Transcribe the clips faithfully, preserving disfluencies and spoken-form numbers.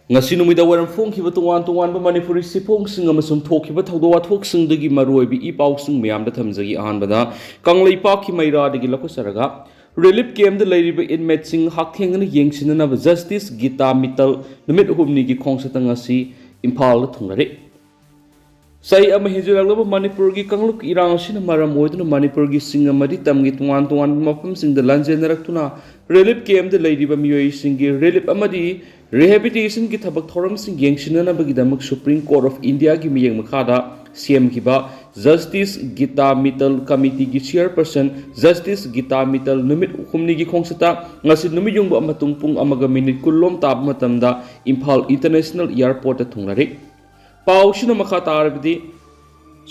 ꯉꯁꯤ ꯅꯨꯃꯤꯗꯥꯡ ꯋꯥꯏꯔꯝ ꯐꯣꯡꯈꯤꯕ ꯇꯣꯉꯥꯟ ꯇꯣꯉꯥꯟꯕ ꯃꯅꯤꯄꯨꯔꯤ ꯆꯦꯐꯣꯡꯁꯤꯡ ꯑꯃꯁꯨꯡ ꯊꯣꯛꯈꯤꯕ ꯊꯧꯗꯣꯛ ꯋꯥꯊꯣꯛꯁꯤꯡꯗꯒꯤ ꯃꯔꯨꯑꯣꯏꯕ ꯏ ꯄꯥꯎꯁꯤꯡ ꯃꯌꯥꯝꯗ ꯊꯝꯖꯒꯦ꯫ ꯑꯍꯥꯟꯕꯗ ꯀꯪꯂꯩꯄꯥꯛꯀꯤ ꯃꯩꯔꯥꯗꯒꯤ ꯂꯧꯈꯠꯆꯔꯒ, ꯔꯤꯂꯤꯐ ꯀꯦꯝꯞꯇ ꯂꯩꯔꯤꯕ ꯏꯟꯃꯦꯠꯁꯤꯡ ꯍꯛꯊꯦꯡꯅꯅ ꯌꯦꯡꯁꯤꯟꯅꯅꯕ ꯖꯁꯇꯤꯁ ꯒꯤꯇꯥ ꯃꯤꯇꯜ ꯅꯨꯃꯤꯠ ꯍꯨꯝꯅꯤꯒꯤ ꯈꯣꯡꯆꯠꯇ ꯉꯁꯤ ꯏꯝꯐꯥꯜꯗ ꯊꯨꯡꯂꯔꯤ꯫ ꯆꯍꯤ ꯑꯃ ꯍꯦꯟꯖꯤꯜꯂꯛꯂꯕ ꯃꯅꯤꯄꯨꯔꯒꯤ ꯀꯥꯡꯂꯨꯞꯀꯤ ꯏꯔꯥꯡ ꯑꯁꯤꯅ ꯃꯔꯝ ꯑꯣꯏꯗꯨꯅ ꯃꯅꯤꯄꯨꯔꯒꯤ ꯆꯤꯡ ꯑꯃꯗꯤ ꯇꯝꯒꯤ ꯇꯣꯉꯥꯟ ꯇꯣꯉꯥꯟꯕ ꯃꯐꯝꯁꯤꯡꯗ ꯂꯥꯟꯖꯦꯟꯅꯔꯛꯇꯨꯅ ꯔꯤꯂꯤꯐ ꯀꯦꯝꯞꯇ ꯂꯩꯔꯤꯕ ꯃꯤꯑꯣꯏꯁꯤꯡꯒꯤ ꯔꯤꯂꯤꯐ ꯑꯃꯗꯤ ꯔꯤꯍꯦꯕꯤꯇꯦꯁꯟꯒꯤ ꯊꯕꯛ ꯊꯧꯔꯝꯁꯤꯡ ꯌꯦꯡꯁꯤꯟꯅꯅꯕꯒꯤꯗꯃꯛ ꯁꯨꯄ꯭ꯔꯤꯝ ꯀꯣꯔꯠ ꯑꯣꯐ ꯏꯟꯗꯤꯌꯥꯒꯤ ꯃꯤꯠꯌꯦꯡ ꯃꯈꯥꯗ ꯁꯦꯝꯈꯤꯕ ꯖꯁꯇꯤꯁ ꯒꯤꯇꯥ ꯃꯤꯇꯜ ꯀꯃꯤꯇꯤꯒꯤ ꯆꯤꯌꯔꯄꯔꯁꯟ ꯖꯁꯇꯤꯁ ꯒꯤꯇꯥ ꯃꯤꯇꯜ ꯅꯨꯃꯤꯠ ꯍꯨꯝꯅꯤꯒꯤ ꯈꯣꯡꯆꯠꯇ ꯉꯁꯤ ꯅꯨꯃꯤꯠ ꯌꯨꯡꯕ ꯃꯇꯨꯡ ꯄꯨꯡ ꯑꯃꯒ ꯃꯤꯅꯤꯠ ꯀꯨꯟꯂꯣꯝ ꯇꯥꯕ ꯃꯇꯝꯗ ꯏꯝꯐꯥꯜ ꯏꯟꯇꯔꯅꯦꯁꯅꯦꯜ ꯑꯦꯌꯔꯄꯣꯔꯠꯇ ꯊꯨꯡꯂꯔꯤ꯫ ꯄꯥꯎꯁꯤꯅ ꯃꯈꯥ ꯇꯥꯔꯕꯗꯤ,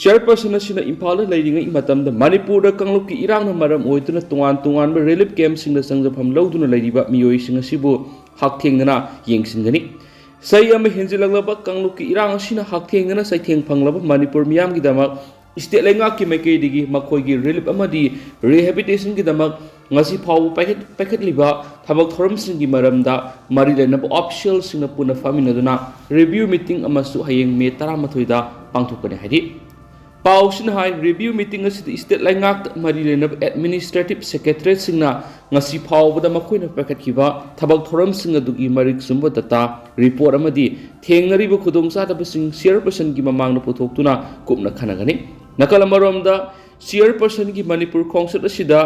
ꯆꯤꯌꯔꯄꯔꯁꯟ ꯑꯁꯤꯅ ꯏꯝꯐꯥꯜꯗ ꯂꯩꯔꯤꯉꯩ ꯃꯇꯝꯗ ꯃꯅꯤꯄꯨꯔꯗ ꯀꯥꯡꯂꯨꯞꯀꯤ ꯏꯔꯥꯡꯅ ꯃꯔꯝ ꯑꯣꯏꯗꯨꯅ ꯇꯣꯉꯥꯟ ꯇꯣꯉꯥꯟꯕ ꯔꯤꯂꯤꯐ ꯀꯦꯝꯞꯁꯤꯡꯗ ꯆꯪꯖꯐꯝ ꯂꯧꯗꯨꯅ ꯂꯩꯔꯤꯕ ꯃꯤꯑꯣꯏꯁꯤꯡ ꯑꯁꯤꯕꯨ ꯍꯛꯊꯦꯡꯅꯅ ꯌꯦꯡꯁꯤꯟꯒꯅꯤ꯫ ꯆꯍꯤ ꯑꯃ ꯍꯦꯟꯖꯤꯜꯂꯛꯂꯕ ꯀꯥꯡꯂꯨꯞꯀꯤ ꯏꯔꯥꯡ ꯑꯁꯤꯅ ꯍꯛꯊꯦꯡꯅꯅ ꯆꯩꯊꯦꯡ ꯐꯪꯂꯕ ꯃꯅꯤꯄꯨꯔ ꯃꯤꯌꯥꯝꯒꯤꯗꯃꯛ ꯁ꯭ꯇꯦꯠ ꯂꯩꯉꯥꯛꯀꯤ ꯃꯥꯏꯀꯩꯗꯒꯤ ꯃꯈꯣꯏꯒꯤ ꯔꯤꯂꯤꯐ ꯑꯃꯗꯤ ꯔꯤꯍꯦꯕꯤꯇꯦꯁꯟꯒꯤꯗꯃꯛ ꯉꯁꯤ ꯐꯥꯎꯕ ꯄꯥꯏꯈꯠ-, ꯄꯥꯏꯈꯠꯂꯤꯕ ꯊꯕꯛ ꯊꯧꯔꯝꯁꯤꯡꯒꯤ ꯃꯔꯝꯗ ꯃꯔꯤ ꯂꯩꯅꯕ ꯑꯣꯐꯤꯁꯤꯌꯦꯜꯁꯤꯡꯅ ꯄꯨꯟꯅ ꯐꯝꯃꯤꯟꯅꯗꯨꯅ ꯔꯤꯚꯤꯌꯨ ꯃꯤꯇꯤꯡ ꯑꯃꯁꯨ ꯍꯌꯦꯡ ꯃꯦ ꯇꯔꯥꯃꯥꯊꯣꯏꯗ ꯄꯥꯡꯊꯣꯛꯀꯅꯤ ꯍꯥꯏꯔꯤ꯫ ꯄꯥꯎꯁꯤꯅ ꯍꯥꯏ, ꯔꯤꯚꯤꯌꯨ ꯃꯤꯇꯤꯡ ꯑꯁꯤꯗ ꯁ꯭ꯇꯦꯠ ꯂꯩꯉꯥꯛꯇ ꯃꯔꯤ ꯂꯩꯅꯕ ꯑꯦꯗꯃꯤꯅꯤꯁꯇ꯭ꯔꯦꯇꯤꯚ ꯁꯦꯀ꯭ꯔꯦꯇꯔꯤꯌꯦꯠꯁꯤꯡꯅ ꯉꯁꯤ ꯐꯥꯎꯕꯗ ꯃꯈꯣꯏꯅ ꯄꯥꯏꯈꯠꯈꯤꯕ ꯊꯕꯛ ꯊꯧꯔꯝꯁꯤꯡ ꯑꯗꯨꯒꯤ ꯃꯔꯤꯛ ꯆꯨꯝꯕ ꯗꯇꯥ ꯔꯤꯄꯣꯔꯠ ꯑꯃꯗꯤ ꯊꯦꯡꯅꯔꯤꯕ ꯈꯨꯗꯣꯡꯆꯥꯗꯕꯁꯤꯡ ꯆꯤꯌꯔꯄꯔꯁꯟꯒꯤ ꯃꯃꯥꯡꯗ ꯄꯨꯊꯣꯛꯇꯨꯅ ꯀꯨꯞꯅ ꯈꯟꯅꯒꯅꯤ꯫ ꯅꯥꯀꯜ ꯑꯃꯔꯣꯝꯗ, ꯆꯤꯌꯔꯄꯔꯁꯟꯒꯤ ꯃꯅꯤꯄꯨꯔ ꯈꯣꯡꯆꯠ ꯑꯁꯤꯗ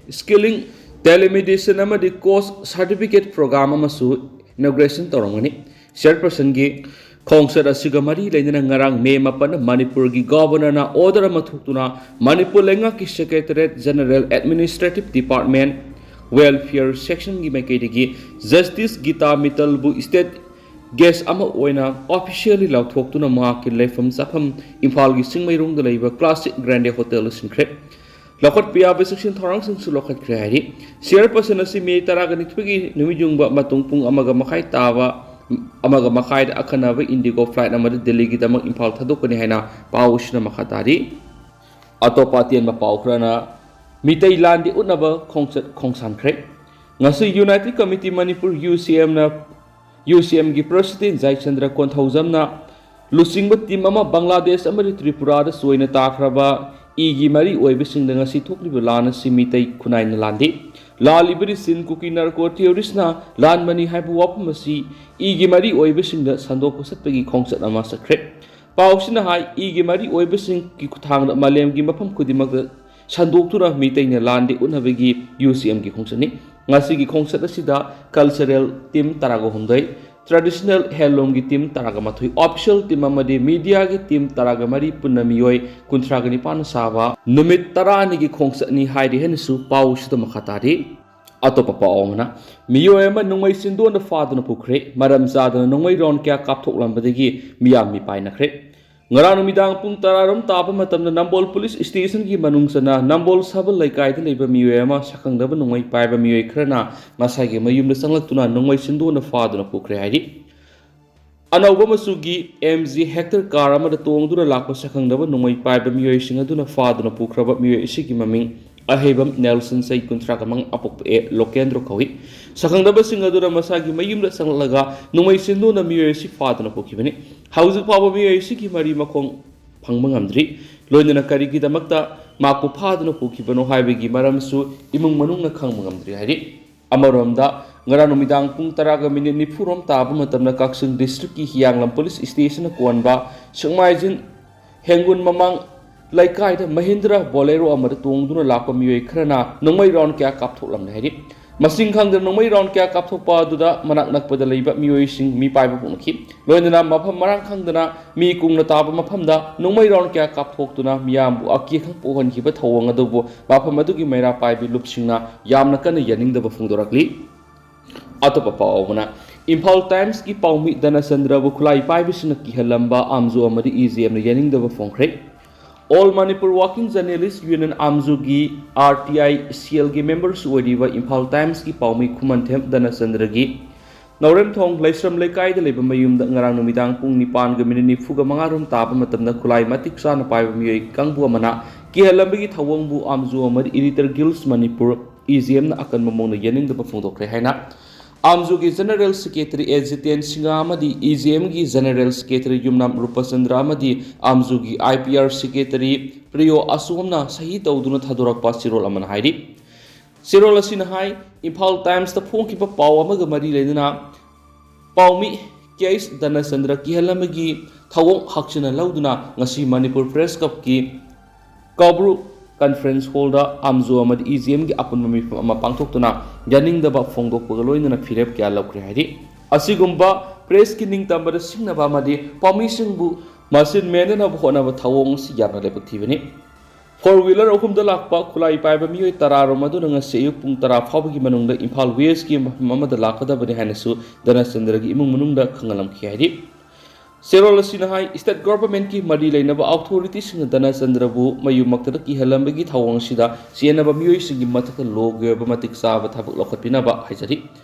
ꯁ꯭ꯀꯤꯂꯤꯡ, ꯇꯦꯂꯤꯃꯦꯗꯤꯁꯟ ꯑꯃꯗꯤ ꯀꯣꯁ ꯁꯥꯔꯇꯤꯐꯤꯀꯦꯠ ꯄ꯭ꯔꯣꯒ꯭ꯔꯥꯝ ꯑꯃꯁꯨ ꯏꯅꯣꯒ꯭ꯔꯦꯁꯟ ꯇꯧꯔꯝꯒꯅꯤ꯫ ꯆꯤꯌꯔꯄꯔꯁꯟꯒꯤ ꯈꯣꯡꯆꯠ ꯑꯁꯤꯒ ꯃꯔꯤ ꯂꯩꯅꯅ ꯉꯔꯥꯡ ꯃꯦ ꯃꯥꯄꯟꯗ ꯃꯅꯤꯄꯨꯔꯒꯤ ꯒꯣꯚꯔꯅꯔꯅ ꯑꯣꯔꯗꯔ ꯑꯃ ꯊꯣꯛꯇꯨꯅ ꯃꯅꯤꯄꯨꯔ ꯂꯩꯉꯥꯛꯀꯤ secretariat general administrative department welfare ꯁꯦꯛꯁꯟꯒꯤ ꯃꯥꯏꯀꯩꯗꯒꯤ ꯖꯁꯇꯤꯁ ꯒꯤꯇꯥ ꯃꯤꯇꯜꯕꯨ ꯁ꯭ꯇꯦꯠ ꯒꯦꯁ ꯑꯃ ꯑꯣꯏꯅ ꯑꯣꯐꯤꯁꯤꯌꯦꯜꯂꯤ ꯂꯥꯎꯊꯣꯛꯇꯨꯅ ꯃꯍꯥꯛꯀꯤ ꯂꯩꯐꯝ ꯆꯥꯐꯝ ꯏꯝꯐꯥꯜꯒꯤ ꯆꯤꯡꯃꯩꯔꯣꯡꯗ ꯂꯩꯕ ꯀ꯭ꯂꯥꯁꯤꯛ ꯒ꯭ꯔꯥꯟꯗꯦ ꯍꯣꯇꯦꯜꯗ ꯁꯤꯟꯈ꯭ꯔꯦ꯫ ꯂꯧꯈꯠꯄ ꯌꯥꯕ ꯆꯦꯛꯁꯤꯟ ꯊꯧꯔꯥꯡꯁꯤꯡꯁꯨ ꯂꯧꯈꯠꯈ꯭ꯔꯦ ꯍꯥꯏꯔꯤ꯫ ꯆꯤꯌꯔꯄꯔꯁꯟ ꯑꯁꯤ ꯃꯦ ꯇꯔꯥꯒ ꯅꯤꯊꯣꯏꯒꯤ ꯅꯨꯃꯤꯠ ꯌꯨꯡꯕ ꯃꯇꯨꯡ ꯄꯨꯡ ꯑꯃꯒ ꯃꯈꯥꯏ ꯇꯥꯕ, ꯑꯃꯒ ꯃꯈꯥꯏꯗ ꯑꯈꯟꯅꯕ ꯏꯟꯗꯤꯒꯣ ꯐ꯭ꯂꯥꯏꯠ ꯑꯃꯗ ꯗꯤꯜꯂꯤꯒꯤꯗꯃꯛ ꯏꯝꯐꯥꯜ ꯊꯥꯗꯣꯛꯀꯅꯤ ꯍꯥꯏꯅ ꯄꯥꯎ ꯑꯁꯤꯅ ꯃꯈꯥ ꯇꯥꯔꯤ꯫ ꯑꯇꯣꯞꯄ ꯑꯇꯦꯟꯕ ꯄꯥꯎ ꯈꯔꯅ, ꯃꯤꯇꯩ ꯂꯥꯟꯗꯤ ꯎꯠꯅꯕ ꯈꯣꯡꯆꯠ ꯈꯣꯡꯁꯥꯟꯈ꯭ꯔꯦ꯫ ꯉꯁꯤ ꯌꯨꯅꯥꯏꯇꯦꯗ ꯀꯃꯤꯇꯤ ꯃꯅꯤꯄꯨꯔ, ꯌꯨ ꯁꯤ ꯑꯦꯝꯅ ꯌꯨ ꯁꯤ ꯑꯦꯝꯒꯤ ꯄ꯭ꯔꯁꯤꯗꯦꯟ ꯖꯥꯏꯆꯟꯗ꯭ꯔ ꯀꯣꯟꯊꯧꯖꯝꯅ ꯂꯨꯆꯤꯡꯕ ꯇꯤꯝ ꯑꯃ ꯕꯪꯒ꯭ꯂꯥꯗꯦꯁ ꯑꯃꯗꯤ ꯇ꯭ꯔꯤꯄꯨꯔꯥꯗ ꯆꯣꯏꯅ ꯇꯥꯈ꯭ꯔꯕ ꯏꯒꯤ ꯃꯔꯤ ꯑꯣꯏꯕꯁꯤꯡꯗ ꯉꯁꯤ ꯊꯣꯛꯂꯤꯕ ꯂꯥꯟ ꯑꯁꯤ ꯃꯤꯇꯩ ꯈꯨꯟꯅꯥꯏꯅ ꯂꯥꯟꯗꯦ꯫ ꯂꯥꯜꯂꯤꯕꯗꯤ ꯆꯤꯟ ꯀꯨꯀꯤ ꯅꯥꯔꯀꯣ ꯇꯦꯔꯣꯔꯤꯁꯅ ꯂꯥꯟꯕꯅꯤ ꯍꯥꯏꯕ ꯋꯥꯐꯝ ꯑꯁꯤ ꯏꯒꯤ ꯃꯔꯤ ꯑꯣꯏꯕꯁꯤꯡꯗ ꯁꯟꯗꯣꯛꯄ ꯆꯠꯄꯒꯤ ꯈꯣꯡꯆꯠ ꯑꯃ ꯆꯠꯈ꯭ꯔꯦ꯫ ꯄꯥꯎꯁꯤꯅ ꯍꯥꯏ, ꯏꯒꯤ ꯃꯔꯤ ꯑꯣꯏꯕꯁꯤꯡꯒꯤ ꯈꯨꯠꯊꯥꯡꯗ ꯃꯥꯂꯦꯝꯒꯤ ꯃꯐꯝ ꯈꯨꯗꯤꯡꯃꯛꯇ ꯁꯟꯗꯣꯛꯇꯨꯅ ꯃꯤꯇꯩꯅ ꯂꯥꯟꯗꯤ ꯎꯠꯅꯕꯒꯤ ꯌꯨ ꯁꯤ ꯑꯦꯝꯒꯤ ꯈꯣꯡꯆꯠꯅꯤ꯫ ꯉꯁꯤꯒꯤ ꯈꯣꯡꯆꯠ ꯑꯁꯤꯗ ꯀꯜꯆꯔꯦꯜ ꯇꯤꯝ ꯇꯔꯥꯒ ꯍꯨꯝꯗꯣꯏ, ꯇ꯭ꯔꯦꯗꯤꯁꯅꯦꯜ ꯍꯦꯟꯂꯨꯝꯒꯤ ꯇꯤꯝ ꯇꯔꯥꯒ ꯃꯥꯊꯣꯏ, ꯑꯣꯐꯤꯁꯤꯌꯦꯜ ꯇꯤꯝ ꯑꯃꯗꯤ ꯃꯤꯗꯤꯌꯥꯒꯤ ꯇꯤꯝ ꯇꯔꯥꯒ ꯃꯔꯤ, ꯄꯨꯟꯅ ꯃꯤꯑꯣꯏ ꯀꯨꯟꯊ꯭ꯔꯥꯒ ꯅꯤꯄꯥꯟꯅ ꯁꯥꯕ ꯅꯨꯃꯤꯠ ꯇꯔꯥꯅꯤꯒꯤ ꯈꯣꯡꯆꯠꯅꯤ ꯍꯥꯏꯔꯤ ꯍꯥꯏꯅꯁꯨ ꯄꯥꯎꯁꯤꯗ ꯃꯈꯥ ꯇꯥꯔꯤ꯫ ꯑꯇꯣꯞꯄ ꯄꯥꯎ ꯑꯃꯅ, ꯃꯤꯑꯣꯏ ꯑꯃ ꯅꯣꯡꯃꯩ ꯆꯤꯟꯗꯣꯟꯗ ꯐꯥꯗꯨꯅ ꯄꯨꯈ꯭ꯔꯦ꯫ ꯃꯔꯝ ꯆꯥꯗꯅ ꯅꯣꯡꯃꯩ ꯔꯥꯎꯟ ꯀꯌꯥ ꯀꯥꯞꯊꯣꯛꯂꯝꯕꯗꯒꯤ ꯃꯤꯌꯥꯝ ꯃꯤꯄꯥꯏꯅꯈ꯭ꯔꯦ꯫ ꯉꯔꯥꯡ ꯅꯨꯃꯤꯗꯥꯡ ꯄꯨꯡ ꯇꯔꯥꯔꯣꯝ ꯇꯥꯕ ꯃꯇꯝꯗ ꯅꯝꯕꯣꯜ ꯄꯨꯂꯤꯁ ꯁ꯭ꯇꯦꯁꯟꯒꯤ ꯃꯅꯨꯡ ꯆꯟꯅ ꯅꯝꯕꯣꯜ ꯁꯕꯜ ꯂꯩꯀꯥꯏꯗ ꯂꯩꯕ ꯃꯤꯑꯣꯏ ꯑꯃ ꯁꯛꯈꯪꯗꯕ ꯅꯣꯡꯃꯩ ꯄꯥꯏꯕ ꯃꯤꯑꯣꯏ ꯈꯔꯅ ꯃꯁꯥꯒꯤ ꯃꯌꯨꯝꯗ ꯆꯪꯂꯛꯇꯨꯅ ꯅꯣꯡꯃꯩ ꯆꯤꯟꯗꯣꯟꯗ ꯐꯥꯗꯨꯅ ꯄꯨꯈ꯭ꯔꯦ ꯍꯥꯏꯔꯤ꯫ ꯑꯅꯧꯕ ꯃꯆꯨꯒꯤ ꯑꯦꯝ ꯖꯤ ꯍꯦꯛꯇꯔ ꯀꯥꯔ ꯑꯃꯗ ꯇꯣꯡꯗꯨꯅ ꯂꯥꯛꯄ ꯁꯛꯈꯪꯗꯕ ꯅꯣꯡꯃꯩ ꯄꯥꯏꯕ ꯃꯤꯑꯣꯏꯁꯤꯡ ꯑꯗꯨꯅ ꯐꯥꯗꯨꯅ ꯄꯨꯈ꯭ꯔꯕ ꯃꯤꯑꯣꯏ ꯑꯁꯤꯒꯤ ꯃꯃꯤꯡ ꯑꯍꯩꯕꯝ ꯅꯦꯜꯁꯟ, ꯆꯍꯤ ꯀꯨꯟꯊ꯭ꯔꯥꯒ ꯃꯉꯥ, ꯑꯄꯣꯛꯄ ꯑꯦ ꯂꯣꯀꯦꯟꯗ꯭ꯔꯣ ꯀꯧꯏ꯫ ꯁꯛꯈꯪꯗꯕꯁꯤꯡ ꯑꯗꯨꯅ ꯃꯁꯥꯒꯤ ꯃꯌꯨꯝꯗ ꯆꯪꯂꯛꯂꯒ ꯅꯣꯡꯃꯩ ꯆꯤꯟꯗꯨꯅ ꯃꯤꯑꯣꯏ ꯑꯁꯤ ꯐꯥꯗꯨꯅ ꯄꯨꯈꯤꯕꯅꯤ꯫ ꯍꯧꯖꯤꯛ ꯐꯥꯎꯕ ꯃꯤꯑꯣꯏ ꯑꯁꯤꯒꯤ ꯃꯔꯤ ꯃꯈꯣꯡ ꯐꯪꯕ ꯉꯝꯗ꯭ꯔꯤ꯫ ꯂꯣꯏꯅꯅ ꯀꯔꯤꯒꯤꯗꯃꯛꯇ ꯃꯍꯥꯛꯄꯨ ꯐꯥꯗꯨꯅ ꯄꯨꯈꯤꯕꯅꯣ ꯍꯥꯏꯕꯒꯤ ꯃꯔꯝꯁꯨ ꯏꯃꯨꯡ ꯃꯅꯨꯡꯅ ꯈꯪꯕ ꯉꯝꯗ꯭ꯔꯤ ꯍꯥꯏꯔꯤ꯫ ꯑꯃꯔꯣꯝꯗ, ꯉꯔꯥꯡ ꯅꯨꯃꯤꯗꯥꯡ ꯄꯨꯡ ꯇꯔꯥꯒ ꯃꯤꯅꯤꯠ ꯅꯤꯐꯨ ꯔꯣꯝ ꯇꯥꯕ ꯃꯇꯝꯗ ꯀꯛꯆꯤꯡ ꯗꯤꯁꯇ꯭ꯔꯤꯛꯀꯤ ꯍꯤꯌꯥꯡꯂꯝ ꯄꯨꯂꯤꯁ ꯁ꯭ꯇꯦꯁꯟꯅ ꯀꯣꯟꯕ ꯁꯦꯛꯃꯥꯏꯖꯤꯟ ꯍꯦꯡꯒꯨꯟ ꯃꯃꯥꯡ ꯂꯩꯀꯥꯏꯗ ꯃꯍꯤꯟꯗ꯭ꯔ ꯕꯣꯂꯦꯔꯣ ꯑꯃꯗ ꯇꯣꯡꯗꯨꯅ ꯂꯥꯛꯄ ꯃꯤꯑꯣꯏ ꯈꯔꯅ ꯅꯣꯡꯃꯩ ꯔꯥꯎꯟ ꯀꯌꯥ ꯀꯥꯞꯊꯣꯛꯂꯝꯂꯦ ꯍꯥꯏꯔꯤ꯫ ꯃꯁꯤꯡ ꯈꯪꯗꯅ ꯅꯣꯡꯃꯩ ꯔꯥꯎꯟ ꯀꯌꯥ ꯀꯥꯞꯊꯣꯛꯄ ꯑꯗꯨꯗ ꯃꯅꯥꯛ ꯅꯛꯄꯗ ꯂꯩꯕ ꯃꯤꯑꯣꯏꯁꯤꯡ ꯃꯤꯄꯥꯏꯕ ꯄꯣꯛꯅꯈꯤ꯫ ꯂꯣꯏꯅꯅ ꯃꯐꯝ ꯃꯔꯥꯡ ꯈꯪꯗꯅ ꯃꯤ ꯀꯨꯡꯅ ꯇꯥꯕ ꯃꯐꯝꯗ ꯅꯣꯡꯃꯩ ꯔꯥꯎꯟ ꯀꯌꯥ ꯀꯥꯞꯊꯣꯛꯇꯨꯅ ꯃꯤꯌꯥꯝꯕꯨ ꯑꯀꯤꯈꯪ ꯄꯣꯛꯍꯟꯈꯤꯕ ꯊꯧꯑꯣꯡ ꯑꯗꯨꯕꯨ ꯃꯐꯝ ꯑꯗꯨꯒꯤ ꯃꯩꯔꯥ ꯄꯥꯏꯕꯤ ꯂꯨꯞꯁꯤꯡꯅ ꯌꯥꯝꯅ ꯀꯟꯅ ꯌꯥꯅꯤꯡꯗꯕ ꯐꯣꯡꯗꯣꯔꯛꯂꯤ꯫ ꯑꯇꯣꯞꯄ ꯄꯥꯎ ꯑꯃꯅ, ꯏꯝꯐꯥꯜ ꯇꯥꯏꯝꯁꯀꯤ ꯄꯥꯎꯃꯤ ꯙꯅꯆꯟꯗ꯭ꯔꯕꯨ ꯈꯨꯠꯂꯥꯏ ꯄꯥꯏꯕꯁꯤꯡꯅ ꯀꯤꯍꯜꯂꯝꯕ ꯑꯥꯝꯖꯣ ꯑꯃꯗꯤ ꯏ ꯖꯤ ꯑꯦꯝꯅ ꯌꯥꯅꯤꯡꯗꯕ ꯐꯣꯡꯈ꯭ꯔꯦ꯫ All Manipur working journalists union, ꯑꯥꯝꯖꯨꯒꯤ ꯑꯥꯔ ꯇꯤ ꯑꯥꯏ ꯁꯦꯜꯒꯤ ꯃꯦꯝꯕꯔꯁꯨ ꯑꯣꯏꯔꯤꯕ ꯏꯝꯐꯥꯜ ꯇꯥꯏꯝꯁꯀꯤ ꯄꯥꯎꯃꯤ ꯈꯨꯃꯟꯊꯦꯝ ꯙꯅꯆꯟꯗ꯭ꯔꯒꯤ ꯅꯥꯎꯔꯦꯝꯊꯣꯡ ꯂꯩꯁ꯭ꯔꯝ ꯂꯩꯀꯥꯏꯗ ꯂꯩꯕ ꯃꯌꯨꯝꯗ ꯉꯔꯥꯡ ꯅꯨꯃꯤꯗꯥꯡ ꯄꯨꯡ ꯅꯤꯄꯥꯟꯒ ꯃꯤꯅꯤꯠ ꯅꯤꯐꯨꯒ ꯃꯉꯥ ꯔꯣꯝ ꯇꯥꯕ ꯃꯇꯝꯗ ꯈꯨꯠꯂꯥꯏ ꯃꯇꯤꯛ ꯆꯥꯅ ꯄꯥꯏꯕ ꯃꯤꯑꯣꯏ ꯀꯥꯡꯕꯨ ꯑꯃꯅ ꯀꯤꯍꯜꯂꯝꯕꯒꯤ ꯊꯧꯑꯣꯡꯕꯨ ꯑꯥꯝꯖꯨ ꯑꯃꯗꯤ editor guild Manipur, E G ꯑꯦꯝꯅ ꯑꯀꯟꯕ ꯃꯑꯣꯡꯗ ꯌꯥꯅꯤꯡꯗꯕ ꯐꯣꯡꯗꯣꯛꯈ꯭ꯔꯦ ꯍꯥꯏꯅ ꯑꯥꯝꯖꯨꯒꯤ General Secretary ꯑꯦ ꯖꯤꯇꯦꯟ ꯁꯤꯡꯍ ꯑꯃꯗꯤ ꯏ ꯖꯤ ꯑꯦꯝꯒꯤ General Secretary ꯌꯨꯝꯅꯥꯝ ꯔꯨꯄꯆꯟꯗ꯭ꯔ ꯑꯃꯗꯤ ꯑꯥꯝꯖꯨꯒꯤ ꯑꯥꯏ ꯄꯤ ꯑꯥꯔ Secretary ꯄ꯭ꯔꯤꯌꯣ ꯑꯁꯣꯝꯅ ꯁꯍꯤ ꯇꯧꯗꯨꯅ ꯊꯥꯗꯣꯔꯛꯄ ꯆꯦꯔꯣꯜ ꯑꯃꯅ ꯍꯥꯏꯔꯤ꯫ ꯆꯦꯔꯣꯜ ꯑꯁꯤꯅ ꯍꯥꯏ, ꯏꯝꯐꯥꯜ ꯇꯥꯏꯝꯁꯇ ꯐꯣꯡꯈꯤꯕ ꯄꯥꯎ ꯑꯃꯒ ꯃꯔꯤ ꯂꯩꯅꯅ ꯄꯥꯎꯃꯤ ꯀꯦ ꯑꯩꯆ ꯙꯅꯆꯟꯗ꯭ꯔ ꯀꯤꯍꯜ ꯑꯃꯒꯤ ꯊꯧꯑꯣꯡ ꯍꯛꯆꯤꯟꯅ ꯂꯧꯗꯨꯅ ꯉꯁꯤ ꯃꯅꯤꯄꯨꯔ ꯄ꯭ꯔꯦꯁ ꯀ꯭ꯂꯕꯀꯤ ꯀꯕ꯭ꯔꯨ ꯀꯟꯐꯔꯦꯟꯁ ꯍꯣꯜꯗ ꯑꯥꯝꯖꯨ ꯑꯃꯗꯤ ꯏ ꯖꯤ ꯑꯦꯝꯒꯤ ꯑꯄꯨꯟꯕ ꯃꯤꯐꯝ ꯑꯃ ꯄꯥꯡꯊꯣꯛꯇꯨꯅ ꯌꯥꯅꯤꯡꯗꯕ ꯐꯣꯡꯗꯣꯛꯄꯒ ꯂꯣꯏꯅꯅ ꯐꯤꯔꯦꯞ ꯀꯌꯥ ꯂꯧꯈ꯭ꯔꯦ ꯍꯥꯏꯔꯤ꯫ ꯑꯁꯤꯒꯨꯝꯕ ꯄ꯭ꯔꯦꯁꯀꯤ ꯅꯤꯡꯇꯝꯕꯗ ꯁꯤꯡꯅꯕ ꯑꯃꯗꯤ ꯄꯥꯎꯃꯤꯁꯤꯡꯕꯨ ꯃꯆꯤꯟ ꯃꯦꯟꯅꯅꯕ ꯍꯣꯠꯅꯕ ꯊꯧꯑꯣꯡ ꯑꯁꯤ ꯌꯥꯝꯅ ꯂꯥꯏꯕꯛ ꯊꯤꯕꯅꯤ꯫ Four wheeler ꯑꯍꯨꯝꯗ ꯂꯥꯛꯄ ꯈꯨꯠꯂꯥꯏ ꯄꯥꯏꯕ ꯃꯤꯑꯣꯏ ꯇꯔꯥꯔꯣꯝ ꯑꯗꯨꯅ ꯉꯁꯤ ꯑꯌꯨꯛ ꯄꯨꯡ ꯇꯔꯥ ꯐꯥꯎꯕꯒꯤ ꯃꯅꯨꯡꯗ ꯏꯝꯐꯥꯜ ꯋꯦꯁꯀꯤ ꯃꯐꯝ ꯑꯃꯗ ꯂꯥꯛꯀꯗꯕꯅꯤ ꯍꯥꯏꯅꯁꯨ ꯙꯅꯆꯟꯗ꯭ꯔꯒꯤ ꯏꯃꯨꯡ ꯃꯅꯨꯡꯗ ꯈꯪꯍꯜꯂꯝꯈꯤ ꯍꯥꯏꯔꯤ꯫ ꯆꯦꯔꯣꯜ ꯑꯁꯤꯅ ꯍꯥꯏ, ꯁ꯭ꯇꯦꯠ ꯒꯣꯚꯔꯟꯃꯦꯟꯠꯀꯤ ꯃꯔꯤ ꯂꯩꯅꯕ ꯑꯣꯊꯣꯔꯤꯇꯤꯁꯤꯡꯅ ꯙꯅꯆꯟꯗ꯭ꯔꯕꯨ ꯃꯌꯨꯝꯃꯛꯇꯗ ꯀꯤꯍꯜꯂꯝꯕꯒꯤ ꯊꯧꯑꯣꯡ ꯑꯁꯤꯗ ꯆꯦꯟꯅꯕ ꯃꯤꯑꯣꯏꯁꯤꯡꯒꯤ ꯃꯊꯛꯇ ꯂꯣꯒꯤ ꯑꯣꯏꯕ ꯃꯇꯤꯛ ꯆꯥꯕ ꯊꯕꯛ ꯂꯧꯈꯠꯄꯤꯅꯕ ꯍꯥꯏꯖꯔꯤ꯫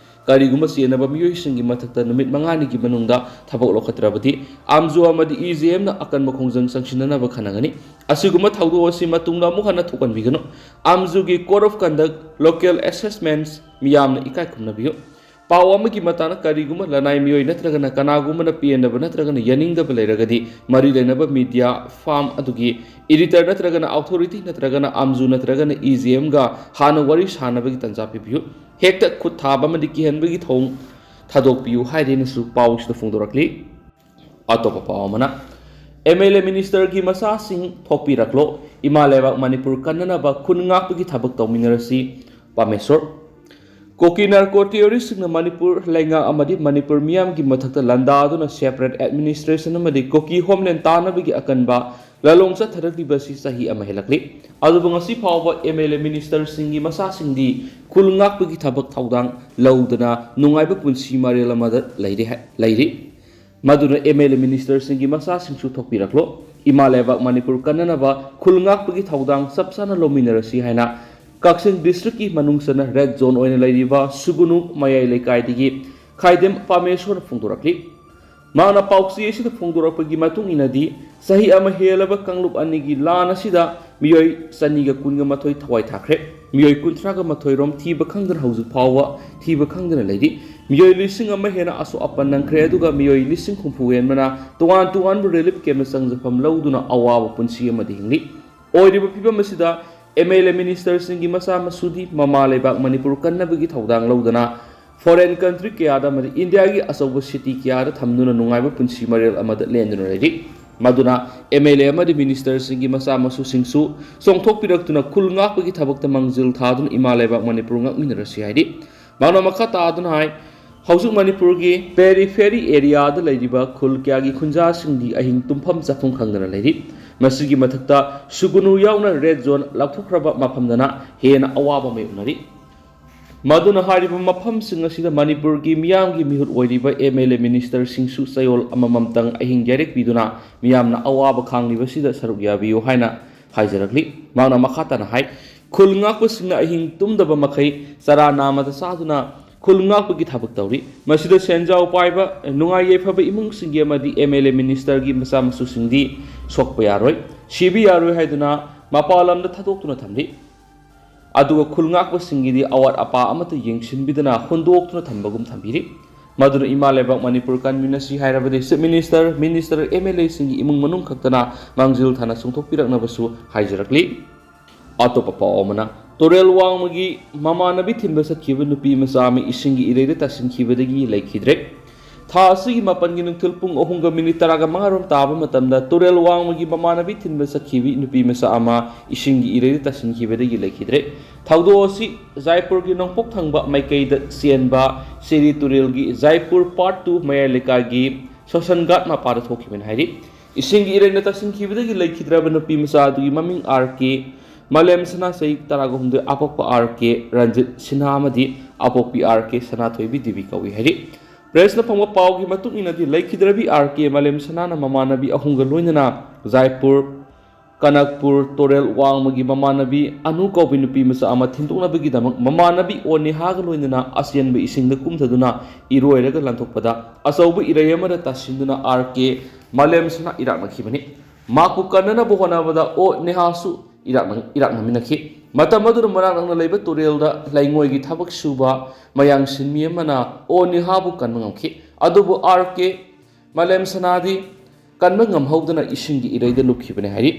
ꯀꯔꯤꯒꯨꯝꯕ ꯆꯦꯟꯅꯕ ꯃꯤꯑꯣꯏꯁꯤꯡꯒꯤ ꯃꯊꯛꯇ ꯅꯨꯃꯤꯠ ꯃꯉꯥꯅꯤꯒꯤ ꯃꯅꯨꯡꯗ ꯊꯕꯛ ꯂꯧꯈꯠꯇ꯭ꯔꯕꯗꯤ ꯑꯥꯝꯖꯨ ꯑꯃꯗꯤ ꯏ ꯖꯤ ꯑꯦꯝꯅ ꯑꯀꯟꯕ ꯈꯣꯡꯖꯪ ꯆꯪꯁꯤꯟꯅꯅꯕ ꯈꯟꯅꯒꯅꯤ꯫ ꯑꯁꯤꯒꯨꯝꯕ ꯊꯧꯗꯣꯛ ꯑꯁꯤ ꯃꯇꯨꯡꯗ ꯑꯃꯨꯛ ꯍꯟꯅ ꯊꯣꯛꯍꯟꯕꯤꯒꯅꯨ꯫ ꯑꯥꯝꯖꯨꯒꯤ Code of Conduct, Local Assessments ꯃꯤꯌꯥꯝꯅ ꯏꯀꯥꯏ ꯈꯨꯝꯅꯕꯤꯌꯨ꯫ ꯄꯥꯎ ꯑꯃꯒꯤ ꯃꯇꯥꯡꯗ ꯀꯔꯤꯒꯨꯝꯕ ꯂꯅꯥꯏ ꯃꯤꯑꯣꯏ ꯅꯠꯇ꯭ꯔꯒꯅ ꯀꯅꯥꯒꯨꯝꯕꯅ ꯄꯦꯟꯗꯕ ꯅꯠꯇ꯭ꯔꯒꯅ ꯌꯥꯅꯤꯡꯗꯕ ꯂꯩꯔꯒꯗꯤ ꯃꯔꯤ ꯂꯩꯅꯕ ꯃꯤꯗꯤꯌꯥ ꯐꯥꯝ ꯑꯗꯨꯒꯤ ꯏꯗꯤꯇꯔ ꯅꯠꯇ꯭ꯔꯒꯅ ꯑꯣꯊꯣꯔꯤꯇꯤ ꯅꯠꯇ꯭ꯔꯒꯅ ꯑꯥꯝꯖꯨ ꯅꯠꯇ꯭ꯔꯒꯅ ꯏ ꯖꯤ ꯑꯦꯝꯒ ꯍꯥꯟꯅ ꯋꯥꯔꯤ ꯁꯥꯅꯕꯒꯤ ꯇꯥꯟꯖꯥ ꯄꯤꯕꯤꯌꯨ꯫ ꯍꯦꯛꯇ ꯈꯨꯠ ꯊꯥꯕ ꯑꯃꯗꯤ ꯀꯤꯍꯟꯕꯒꯤ ꯊꯧꯑꯣꯡ ꯊꯥꯗꯣꯛꯄꯤꯌꯨ ꯍꯥꯏꯔꯦꯅꯁꯨ ꯄꯥꯎꯁꯤꯗ ꯐꯣꯡꯗꯣꯔꯛꯂꯤ꯫ ꯑꯇꯣꯞꯄ ꯄꯥꯎ ꯑꯃꯅ, ꯑꯦꯝ ꯑꯦꯜ ꯑꯦ ꯃꯤꯅꯤꯁꯇꯔꯒꯤ ꯃꯆꯥꯁꯤꯡ ꯊꯣꯛꯄꯤꯔꯛꯂꯣ, ꯏꯃꯥ ꯂꯩꯕꯥꯛ ꯃꯅꯤꯄꯨꯔ ꯀꯟꯅꯅꯕ ꯈꯨꯟ ꯉꯥꯛꯄꯒꯤ ꯊꯕꯛ ꯇꯧꯃꯤꯟꯅꯔꯁꯤ, ꯄꯥꯃꯦꯁꯣꯔ꯫ ꯀꯨꯀꯤ ꯅꯥꯔꯀꯣ ꯇꯦꯔꯣꯔꯤꯁꯁꯤꯡꯅ ꯃꯅꯤꯄꯨꯔ ꯂꯩꯉꯥꯛ ꯑꯃꯗꯤ ꯃꯅꯤꯄꯨꯔ ꯃꯤꯌꯥꯝꯒꯤ ꯃꯊꯛꯇ ꯂꯥꯟꯗꯥꯗꯨꯅ separate administration ꯑꯃꯗꯤ ꯀꯨꯀꯤ homeland ꯇꯥꯅꯕꯒꯤ ꯑꯀꯟꯕ ꯂꯥꯂꯣꯡ ꯆꯠꯊꯔꯛꯂꯤꯕ ꯑꯁꯤ ꯆꯍꯤ ꯑꯃ ꯍꯦꯜꯂꯛꯂꯤ꯫ ꯑꯗꯨꯕꯨ ꯉꯁꯤ ꯐꯥꯎꯕ ꯑꯦꯝ ꯑꯦꯜ ꯑꯦ ꯃꯤꯅꯤꯁꯇꯔꯁꯤꯡꯒꯤ ꯃꯆꯥꯁꯤꯡꯗꯤ ꯈꯨꯜ ꯉꯥꯛꯄꯒꯤ ꯊꯕꯛ ꯊꯧꯗꯥꯡ ꯂꯧꯗꯅ ꯅꯨꯡꯉꯥꯏꯕ ꯄꯨꯟꯁꯤ ꯃꯔꯦꯜ ꯑꯃꯗ ꯂꯩꯔꯤ ꯍꯥꯏ-, ꯂꯩꯔꯤ꯫ ꯃꯗꯨꯅ ꯑꯦꯝ ꯑꯦꯜ ꯑꯦ ꯃꯤꯅꯤꯁꯇꯔꯁꯤꯡꯒꯤ ꯃꯆꯥꯁꯤꯡꯁꯨ ꯊꯣꯛꯄꯤꯔꯛꯂꯣ꯫ ꯏꯃꯥ ꯂꯩꯕꯥꯛ ꯃꯅꯤꯄꯨꯔ ꯀꯟꯅꯅꯕ ꯈꯨꯜ ꯉꯥꯛꯄꯒꯤ ꯊꯧꯗꯥꯡ ꯆꯞ ꯆꯥꯅ ꯂꯧꯃꯤꯟꯅꯔꯁꯤ ꯍꯥꯏꯅ ꯀꯛꯆꯤꯡ ꯗꯤꯁꯇ꯭ꯔꯤꯛꯀꯤ ꯃꯅꯨꯡ ꯆꯟꯅ red zone ꯑꯣꯏꯅ ꯂꯩꯔꯤꯕ ꯁꯨꯒꯨꯅꯨ ꯃꯌꯥꯏ ꯂꯩꯀꯥꯏꯗꯒꯤ ꯈꯥꯏꯗꯦꯝ ꯄꯥꯃꯦꯁꯣꯔꯅ ꯐꯣꯡꯗꯣꯔꯛꯂꯤ꯫ ꯃꯍꯥꯛꯅ ꯄꯥꯎꯆꯦ ꯑꯁꯤꯗ ꯐꯣꯡꯗꯣꯔꯛꯄꯒꯤ ꯃꯇꯨꯡ ꯏꯟꯅꯗꯤ, ꯆꯍꯤ ꯑꯃ ꯍꯦꯜꯂꯕ ꯀꯥꯡꯂꯨꯞ ꯑꯅꯤꯒꯤ ꯂꯥꯟ ꯑꯁꯤꯗ ꯃꯤꯑꯣꯏ ꯆꯅꯤꯒ ꯀꯨꯟꯒ ꯃꯥꯊꯣꯏ ꯊꯋꯥꯏ ꯊꯥꯈ꯭ꯔꯦ꯫ ꯃꯤꯑꯣꯏ ꯀꯨꯟꯊ꯭ꯔꯥꯒ ꯃꯥꯊꯣꯏ ꯔꯣꯝ ꯊꯤꯕ ꯈꯪꯗꯅ ꯍꯧꯖꯤꯛ ꯐꯥꯎꯕ ꯊꯤꯕ ꯈꯪꯗꯅ ꯂꯩꯔꯤ꯫ ꯃꯤꯑꯣꯏ ꯂꯤꯁꯤꯡ ꯑꯃ ꯍꯦꯟꯅ ꯑꯁꯣꯛ ꯑꯄꯟ ꯅꯪꯈ꯭ꯔꯦ, ꯑꯗꯨꯒ ꯃꯤꯑꯣꯏ ꯂꯤꯁꯤꯡ ꯍꯨꯝꯐꯨ ꯍꯦꯟꯕꯅ ꯇꯣꯉꯥꯟ ꯇꯣꯉꯥꯟꯕ relief camp ꯆꯪꯖꯐꯝ ꯂꯧꯗꯨꯅ ꯑꯋꯥꯕ ꯄꯨꯟꯁꯤ ꯑꯃꯗ ꯍꯤꯡꯂꯤ꯫ ꯑꯣꯏꯔꯤꯕ ꯐꯤꯕꯝ ꯑꯁꯤꯗ M L A ministerꯁꯤꯡꯒꯤ ꯃꯆꯥ ꯃꯁꯨꯗꯤ ꯃꯃꯥ ꯂꯩꯕꯥꯛ ꯃꯅꯤꯄꯨꯔ ꯀꯟꯅꯕꯒꯤ ꯊꯧꯗꯥꯡ ꯂꯧꯗꯅ foreign country ꯀꯌꯥꯗ ꯑꯃꯗꯤ ꯏꯟꯗꯤꯌꯥꯒꯤ ꯑꯆꯧꯕ city ꯀꯌꯥꯗ ꯊꯝꯗꯨꯅ ꯅꯨꯡꯉꯥꯏꯕ ꯄꯨꯟꯁꯤ ꯃꯔꯦꯜ ꯑꯃꯗ ꯂꯦꯟꯗꯨꯅ ꯂꯩꯔꯤ꯫ ꯃꯗꯨꯅ M L A ꯑꯃꯗꯤ ministerꯁꯤꯡꯒꯤ ꯃꯆꯥ ꯃꯁꯨꯁꯤꯡꯁꯨ ꯆꯣꯡꯊꯣꯛꯄꯤꯔꯛꯇꯨꯅ ꯈꯨꯜ ꯉꯥꯛꯄꯒꯤ ꯊꯕꯛꯇ ꯃꯥꯡꯖꯤꯜ ꯊꯥꯗꯨꯅ ꯏꯃꯥ ꯂꯩꯕꯥꯛ ꯃꯅꯤꯄꯨꯔ ꯉꯥꯛꯃꯤꯟꯅꯔꯁꯤ ꯍꯥꯏꯔꯤ꯫ ꯃꯍꯥꯛꯅ ꯃꯈꯥ ꯇꯥꯗꯨꯅ ꯍꯥꯏ, ꯍꯧꯖꯤꯛ ꯃꯅꯤꯄꯨꯔꯒꯤ periphery areaꯗ ꯂꯩꯔꯤꯕ ꯈꯨꯜ ꯀꯌꯥꯒꯤ ꯈꯨꯟꯖꯥꯁꯤꯡꯗꯤ ꯑꯍꯤꯡ ꯇꯨꯝꯐꯝ ꯆꯥꯐꯝ ꯈꯪꯗꯅ ꯂꯩꯔꯤ꯫ ꯃꯁꯤꯒꯤ ꯃꯊꯛꯇ ꯁꯨꯒꯨꯅꯨ ꯌꯥꯎꯅ red zone ꯂꯥꯎꯊꯣꯛꯈ꯭ꯔꯕ ꯃꯐꯝꯗꯅ ꯍꯦꯟꯅ ꯑꯋꯥꯕ ꯃꯥꯌꯣꯛꯅꯔꯤ꯫ ꯃꯗꯨꯅ ꯍꯥꯏꯔꯤꯕ ꯃꯐꯝꯁꯤꯡ ꯑꯁꯤꯗ ꯃꯅꯤꯄꯨꯔꯒꯤ ꯃꯤꯌꯥꯝꯒꯤ ꯃꯤꯍꯨꯠ ꯑꯣꯏꯔꯤꯕ M L A ministerꯁꯤꯡꯁꯨ ꯆꯌꯣꯜ ꯑꯃꯃꯝꯇꯪ ꯑꯍꯤꯡ ꯌꯥꯔꯦꯛ ꯄꯤꯗꯨꯅ ꯃꯤꯌꯥꯝꯅ ꯑꯋꯥꯕ ꯈꯥꯡꯂꯤꯕꯁꯤꯗ ꯁꯔꯨꯛ ꯌꯥꯕꯤꯌꯨ ꯍꯥꯏꯅ ꯍꯥꯏꯖꯔꯛꯂꯤ꯫ ꯃꯍꯥꯛꯅ ꯃꯈꯥ ꯇꯥꯅ ꯍꯥꯏ, ꯈꯨꯜ ꯉꯥꯛꯄꯁꯤꯡꯅ ꯑꯍꯤꯡ ꯇꯨꯝꯗꯕ ꯃꯈꯩ ꯆꯔꯥ ꯅꯥꯝꯃꯗ ꯆꯥꯗꯨꯅ ꯈꯨꯜ ꯉꯥꯛꯄꯒꯤ ꯊꯕꯛ ꯇꯧꯔꯤ꯫ ꯃꯁꯤꯗ ꯁꯦꯟꯖꯥꯎ ꯄꯥꯏꯕ, ꯅꯨꯡꯉꯥꯏ ꯌꯥꯏꯐꯕ ꯏꯃꯨꯡꯁꯤꯡꯒꯤ ꯑꯃꯗꯤ M L A ministerꯒꯤ ꯃꯆꯥ ꯃꯁꯨꯁꯤꯡꯗꯤ ꯁꯣꯛꯄ ꯌꯥꯔꯣꯏ, ꯁꯤꯕ ꯌꯥꯔꯣꯏ ꯍꯥꯏꯗꯨꯅ ꯃꯄꯥꯟ ꯂꯝꯗ ꯊꯥꯗꯣꯛꯇꯨꯅ ꯊꯝꯂꯤ꯫ ꯑꯗꯨꯒ ꯈꯨꯜ ꯉꯥꯛꯄꯁꯤꯡꯒꯤꯗꯤ ꯑꯋꯥꯠ ꯑꯄꯥ ꯑꯃꯠꯇ ꯌꯦꯡꯁꯤꯟꯕꯤꯗꯅ ꯍꯨꯟꯗꯣꯛꯇꯨꯅ ꯊꯝꯕꯒꯨꯝ ꯊꯝꯕꯤꯔꯤ꯫ ꯃꯗꯨꯅ ꯏꯃꯥ ꯂꯩꯕꯥꯛ ꯃꯅꯤꯄꯨꯔ ꯀꯟꯃꯤꯟꯅꯁꯤ ꯍꯥꯏꯔꯕꯗꯤ Chief Minister, minister, M L Aꯁꯤꯡꯒꯤ ꯏꯃꯨꯡ ꯃꯅꯨꯡ ꯈꯛꯇꯅ ꯃꯥꯡꯖꯤꯜ ꯊꯥꯅ ꯆꯣꯡꯊꯣꯛꯄꯤꯔꯛꯅꯕꯁꯨ ꯍꯥꯏꯖꯔꯛꯂꯤ꯫ ꯑꯇꯣꯞꯄ ꯄꯥꯎ ꯑꯃꯅ, ꯇꯨꯔꯦꯜ ꯋꯥꯡꯃꯒꯤ ꯃꯃꯥꯟꯅꯕꯤ ꯊꯤꯟꯕ ꯆꯠꯈꯤꯕ ꯅꯨꯄꯤ ꯃꯆꯥ ꯑꯃ ꯏꯁꯤꯡꯒꯤ ꯏꯔꯩꯗ ꯇꯥꯁꯤꯟꯈꯤꯕꯗꯒꯤ ꯂꯩꯈꯤꯗ꯭ꯔꯦ꯫ ꯊꯥ ꯑꯁꯤꯒꯤ ꯃꯥꯄꯟꯒꯤ ꯅꯨꯡꯊꯤꯜ ꯄꯨꯡ ꯑꯍꯨꯝꯒ ꯃꯤꯅꯤꯠ ꯇꯔꯥꯒ ꯃꯉꯥ ꯔꯣꯝ ꯇꯥꯕ ꯃꯇꯝꯗ ꯇꯨꯔꯦꯜ ꯋꯥꯡꯃꯒꯤ ꯃꯃꯥꯟꯅꯕꯤ ꯊꯤꯟꯕ ꯆꯠꯈꯤꯕꯤ ꯅꯨꯄꯤ ꯃꯆꯥ ꯑꯃ ꯏꯁꯤꯡꯒꯤ ꯏꯔꯩꯗ ꯇꯥꯁꯤꯟꯈꯤꯕꯗꯒꯤ ꯂꯩꯈꯤꯗ꯭ꯔꯦ꯫ ꯊꯧꯗꯣꯛ ꯑꯁꯤ ꯖꯥꯏꯄꯨꯔꯒꯤ ꯅꯣꯡꯄꯣꯛ ꯊꯪꯕ ꯃꯥꯏꯀꯩꯗ ꯆꯦꯟꯕ ꯁꯤꯔꯤ ꯇꯨꯔꯦꯜꯒꯤ ꯖꯥꯏꯄꯨꯔ Part two ꯃꯌꯥꯏ ꯂꯩꯀꯥꯏꯒꯤ ꯁꯣꯁꯟꯒꯥꯠ ꯃꯄꯥꯗ ꯊꯣꯛꯈꯤꯕꯅꯤ ꯍꯥꯏꯔꯤ꯫ ꯏꯁꯤꯡꯒꯤ ꯏꯔꯩꯅ ꯇꯥꯁꯤꯟꯈꯤꯕꯗꯒꯤ ꯂꯩꯈꯤꯗ꯭ꯔꯕ ꯅꯨꯄꯤ ꯃꯆꯥ ꯑꯗꯨꯒꯤ ꯃꯃꯤꯡ R K ꯃꯥꯂꯦꯝ ꯁꯅꯥ, ꯆꯍꯤ ꯇꯔꯥꯒ ꯍꯨꯝꯗꯣꯏ, ꯑꯄꯣꯛꯄ R K ꯔꯟꯖꯤꯠ ꯁꯤꯟꯍꯥ ꯑꯃꯗꯤ ꯑꯄꯣꯛꯄꯤ R K ꯁꯅꯥꯊꯣꯏꯕꯤ ꯗꯦꯕꯤ ꯀꯧꯏ ꯍꯥꯏꯔꯤ꯫ Pressꯅ ꯐꯪꯕ ꯄꯥꯎꯒꯤ ꯃꯇꯨꯡ ꯏꯟꯅꯗꯤ, ꯂꯩꯈꯤꯗ꯭ꯔꯕꯤ R K ꯃꯥꯂꯦꯝ ꯁꯅꯥꯅ ꯃꯃꯥꯟꯅꯕꯤ ꯑꯍꯨꯝꯒ ꯂꯣꯏꯅꯅ ꯖꯥꯏꯄꯨꯔ ꯀꯅꯛꯄꯨꯔ ꯇꯣꯔꯦꯜ ꯋꯥꯡꯃꯒꯤ ꯃꯃꯥꯟꯅꯕꯤ ꯑꯅꯨ ꯀꯧꯕꯤ ꯅꯨꯄꯤ ꯃꯆꯥ ꯑꯃ ꯊꯤꯟꯗꯣꯛꯅꯕꯒꯤꯗꯃꯛ ꯃꯃꯥꯟꯅꯕꯤ ꯑꯣ ꯅꯦꯍꯥꯒ ꯂꯣꯏꯅꯅ ꯑꯆꯦꯟꯕ ꯏꯁꯤꯡꯗ ꯀꯨꯝꯊꯗꯨꯅ ꯏꯔꯣꯏꯔꯒ ꯂꯥꯟꯊꯣꯛꯄꯗ ꯑꯆꯧꯕ ꯏꯔꯩ ꯑꯃꯗ ꯇꯥꯁꯤꯟꯗꯨꯅ R K ꯃꯥꯂꯦꯝ ꯁꯅꯥ ꯏꯔꯥꯛꯅꯈꯤꯕꯅꯤ꯫ ꯃꯍꯥꯛꯄꯨ ꯀꯟꯅꯅꯕ ꯍꯣꯠꯅꯕꯗ ꯑꯣ ꯅꯤꯍꯥꯁꯨ ꯏꯔꯥꯛꯅ-, ꯏꯔꯥꯛꯅꯃꯤꯟꯅꯈꯤ꯫ ꯃꯇꯝ ꯑꯗꯨꯗ ꯃꯅꯥꯛ ꯅꯛꯅ ꯂꯩꯕ ꯇꯨꯔꯦꯜꯗ ꯂꯩꯉꯣꯏꯒꯤ ꯊꯕꯛ ꯁꯨꯕ ꯃꯌꯥꯡꯁꯤꯟꯃꯤ ꯑꯃꯅ ꯑꯣ ꯅꯤꯍꯥꯕꯨ ꯀꯟꯕ ꯉꯝꯈꯤ꯫ ꯑꯗꯨꯕꯨ ꯑꯥꯔ ꯀꯦ ꯃꯥꯂꯦꯝ ꯁꯅꯥꯗꯤ ꯀꯟꯕ ꯉꯝꯍꯧꯗꯅ ꯏꯁꯤꯡꯒꯤ ꯏꯔꯩꯗ ꯂꯨꯞꯈꯤꯕꯅꯤ ꯍꯥꯏꯔꯤ꯫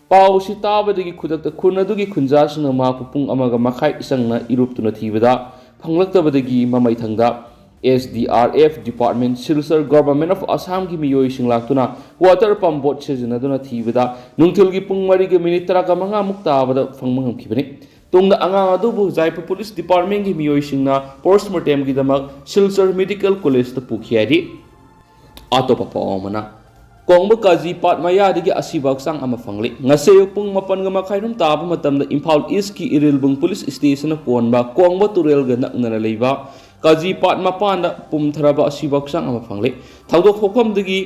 ꯄꯥꯎ ꯑꯁꯤ ꯇꯥꯕꯗꯒꯤ ꯈꯨꯗꯛꯇ ꯈꯨꯟ ꯑꯗꯨꯒꯤ ꯈꯨꯟꯖꯥꯁꯤꯡꯅ ꯃꯍꯥꯛꯄꯨ ꯄꯨꯡ ꯑꯃꯒ ꯃꯈꯥꯏ ꯆꯪꯅ ꯏꯔꯨꯞꯇꯨꯅ ꯊꯤꯕꯗ ꯐꯪꯂꯛꯇꯕꯗꯒꯤ ꯃꯃꯩ ꯊꯪꯗ S D R F department, Silchar government of ꯑꯁꯥꯝꯒꯤ ꯃꯤꯑꯣꯏꯁꯤꯡ ꯂꯥꯛꯇꯨꯅ ꯋꯥꯇꯔ ꯄꯝꯞ ꯕꯣꯠ ꯁꯤꯖꯤꯟꯅꯗꯨꯅ ꯊꯤꯕꯗ ꯅꯨꯡꯊꯤꯜꯒꯤ ꯄꯨꯡ ꯃꯔꯤꯒ ꯃꯤꯅꯤꯠ ꯇꯔꯥꯒ ꯃꯉꯥꯃꯨꯛ ꯇꯥꯕꯗ ꯐꯪꯕ ꯉꯝꯈꯤꯕꯅꯤ꯫ ꯇꯨꯡꯗ ꯑꯉꯥꯡ ꯑꯗꯨꯕꯨ ꯖꯥꯏꯄꯨꯔ ꯄꯨꯂꯤꯁ ꯗꯤꯄꯥꯔꯠꯃꯦꯟꯒꯤ ꯃꯤꯑꯣꯏꯁꯤꯡꯅ ꯄꯣꯁꯃꯣꯔꯇꯦꯝꯒꯤꯗꯃꯛ ꯁꯤꯜꯆꯔ ꯃꯦꯗꯤꯀꯦꯜ ꯀꯣꯂꯦꯖꯇ ꯄꯨꯈꯤ ꯍꯥꯏꯔꯤ꯫ ꯑꯇꯣꯞꯄ ꯄꯥꯎ ꯑꯃꯅ, ꯀꯣꯡꯕ ꯀꯥꯖꯤ ꯄꯥꯠ ꯃꯌꯥꯗꯒꯤ ꯑꯁꯤꯕ ꯍꯛꯆꯥꯡ ꯑꯃ ꯐꯪꯂꯦ꯫ ꯉꯁꯤ ꯑꯌꯨꯛ ꯄꯨꯡ ꯃꯥꯄꯟꯒ ꯃꯈꯥꯏ ꯔꯣꯝ ꯇꯥꯕ ꯃꯇꯝꯗ ꯏꯝꯐꯥꯜ ꯏꯁꯀꯤ ꯏꯔꯤꯜꯕꯨꯡ ꯄꯨꯂꯤꯁ ꯁ꯭ꯇꯦꯁꯟꯅ ꯀꯣꯟꯕ ꯀꯣꯡꯕ ꯇꯨꯔꯦꯜꯒ ꯅꯛꯅꯅ ꯂꯩꯕ ꯀꯥꯖꯤ ꯄꯥꯠ ꯃꯄꯥꯟꯗ ꯄꯨꯝꯊꯔꯕ ꯑꯁꯤꯕ ꯍꯛꯆꯥꯡ ꯑꯃ ꯐꯪꯂꯦ꯫ ꯊꯧꯗꯣꯛ ꯊꯣꯛꯐꯝꯗꯒꯤ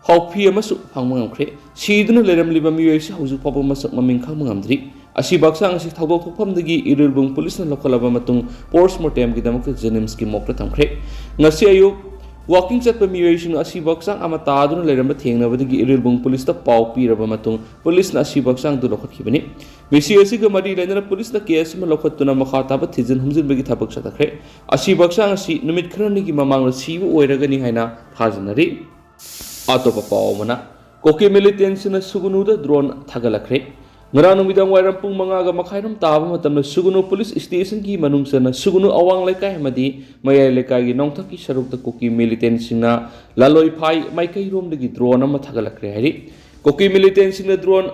ꯍꯥꯎꯐꯤ ꯑꯃꯁꯨ ꯐꯪꯕ ꯉꯝꯈ꯭ꯔꯦ꯫ ꯁꯤꯗꯨꯅ ꯂꯩꯔꯝꯂꯤꯕ ꯃꯤꯑꯣꯏ ꯑꯁꯤ ꯍꯧꯖꯤꯛ ꯐꯥꯎꯕ ꯃꯁꯛ ꯃꯃꯤꯡ ꯈꯪꯕ ꯉꯝꯗ꯭ꯔꯤ꯫ ꯑꯁꯤꯕ ꯍꯛꯆꯥꯡ ꯑꯁꯤ ꯊꯧꯗꯣꯛ ꯊꯣꯛꯐꯝꯗꯒꯤ ꯏꯔꯤꯜꯕꯨꯡ ꯄꯨꯂꯤꯁꯅ ꯂꯧꯈꯠꯂꯕ ꯃꯇꯨꯡ ꯄꯣꯁꯃꯣꯔꯇꯦꯝꯒꯤꯗꯃꯛꯇ ꯖꯦꯅꯤꯝꯁꯀꯤ ꯃꯣꯔꯒꯇ ꯊꯝꯈ꯭ꯔꯦ꯫ ꯉꯁꯤ ꯑꯌꯨꯛ ꯋꯥꯀꯤꯡ ꯆꯠꯄ ꯃꯤꯑꯣꯏꯁꯤꯡꯅ ꯑꯁꯤꯕ ꯍꯛꯆꯥꯡ ꯑꯃ ꯇꯥꯗꯨꯅ ꯂꯩꯔꯝꯕ ꯊꯦꯡꯅꯕꯗꯒꯤ ꯏꯔꯤꯜꯕꯨꯡ ꯄꯨꯂꯤꯁꯇ ꯄꯥꯎ ꯄꯤꯔꯕ ꯃꯇꯨꯡ ꯄꯨꯂꯤꯁꯅ ꯑꯁꯤꯕ ꯍꯛꯆꯥꯡꯗꯨ ꯂꯧꯈꯠꯈꯤꯕꯅꯤ꯫ ꯃꯤꯁꯤ ꯑꯁꯤꯒ ꯃꯔꯤ ꯂꯩꯅꯅ ꯄꯨꯂꯤꯁꯅ ꯀꯦꯁ ꯑꯃ ꯂꯧꯈꯠꯇꯨꯅ ꯃꯈꯥ ꯇꯥꯕ ꯊꯤꯖꯤꯟ ꯍꯨꯝꯖꯤꯟꯕꯒꯤ ꯊꯕꯛ ꯆꯠꯊꯈ꯭ꯔꯦ꯫ ꯑꯁꯤꯕ ꯍꯛꯆꯥꯡ ꯑꯁꯤ ꯅꯨꯃꯤꯠ ꯈꯔꯅꯤꯒꯤ ꯃꯃꯥꯡꯗ ꯁꯤꯕ ꯑꯣꯏꯔꯒꯅꯤ ꯍꯥꯏꯅ ꯊꯥꯖꯅꯔꯤ꯫ ꯑꯇꯣꯞꯄ ꯄꯥꯎ ꯑꯃꯅ, ꯀꯨꯀꯤ ꯃꯤꯂꯤꯇꯦꯟꯁꯤꯡꯅ ꯁꯨꯒꯅꯨꯗ ꯗ꯭ꯔꯣꯟ ꯊꯥꯒꯠꯂꯛꯈ꯭ꯔꯦ꯫ ꯉꯔꯥꯡ ꯅꯨꯃꯤꯗꯥꯡ ꯋꯥꯏꯔꯝ ꯄꯨꯡ ꯃꯉꯥꯒ ꯃꯈꯥꯏꯔꯣꯝ ꯇꯥꯕ ꯃꯇꯝꯗ ꯁꯨꯒꯅꯨ ꯄꯨꯂꯤꯁ ꯁ꯭ꯇꯦꯁꯟꯒꯤ ꯃꯅꯨꯡ ꯆꯟꯅ ꯁꯨꯒꯅꯨ ꯑꯋꯥꯡ ꯂꯩꯀꯥꯏ ꯑꯃꯗꯤ ꯃꯌꯥꯏ ꯂꯩꯀꯥꯏꯒꯤ ꯅꯣꯡꯊꯛꯀꯤ ꯁꯔꯨꯛꯇ ꯀꯨꯀꯤ ꯃꯤꯂꯤꯇꯦꯟꯁꯤꯡꯅ ꯂꯥꯂꯣꯏꯐꯥꯏ ꯃꯥꯏꯀꯩꯔꯣꯝꯗꯒꯤ ꯗ꯭ꯔꯣꯟ ꯑꯃ ꯊꯥꯒꯠꯂꯛꯈ꯭ꯔꯦ ꯍꯥꯏꯔꯤ꯫ ꯀꯨꯀꯤ ꯃꯤꯂꯤꯇꯦꯟꯁꯤꯡꯅ ꯗ꯭ꯔꯣꯟ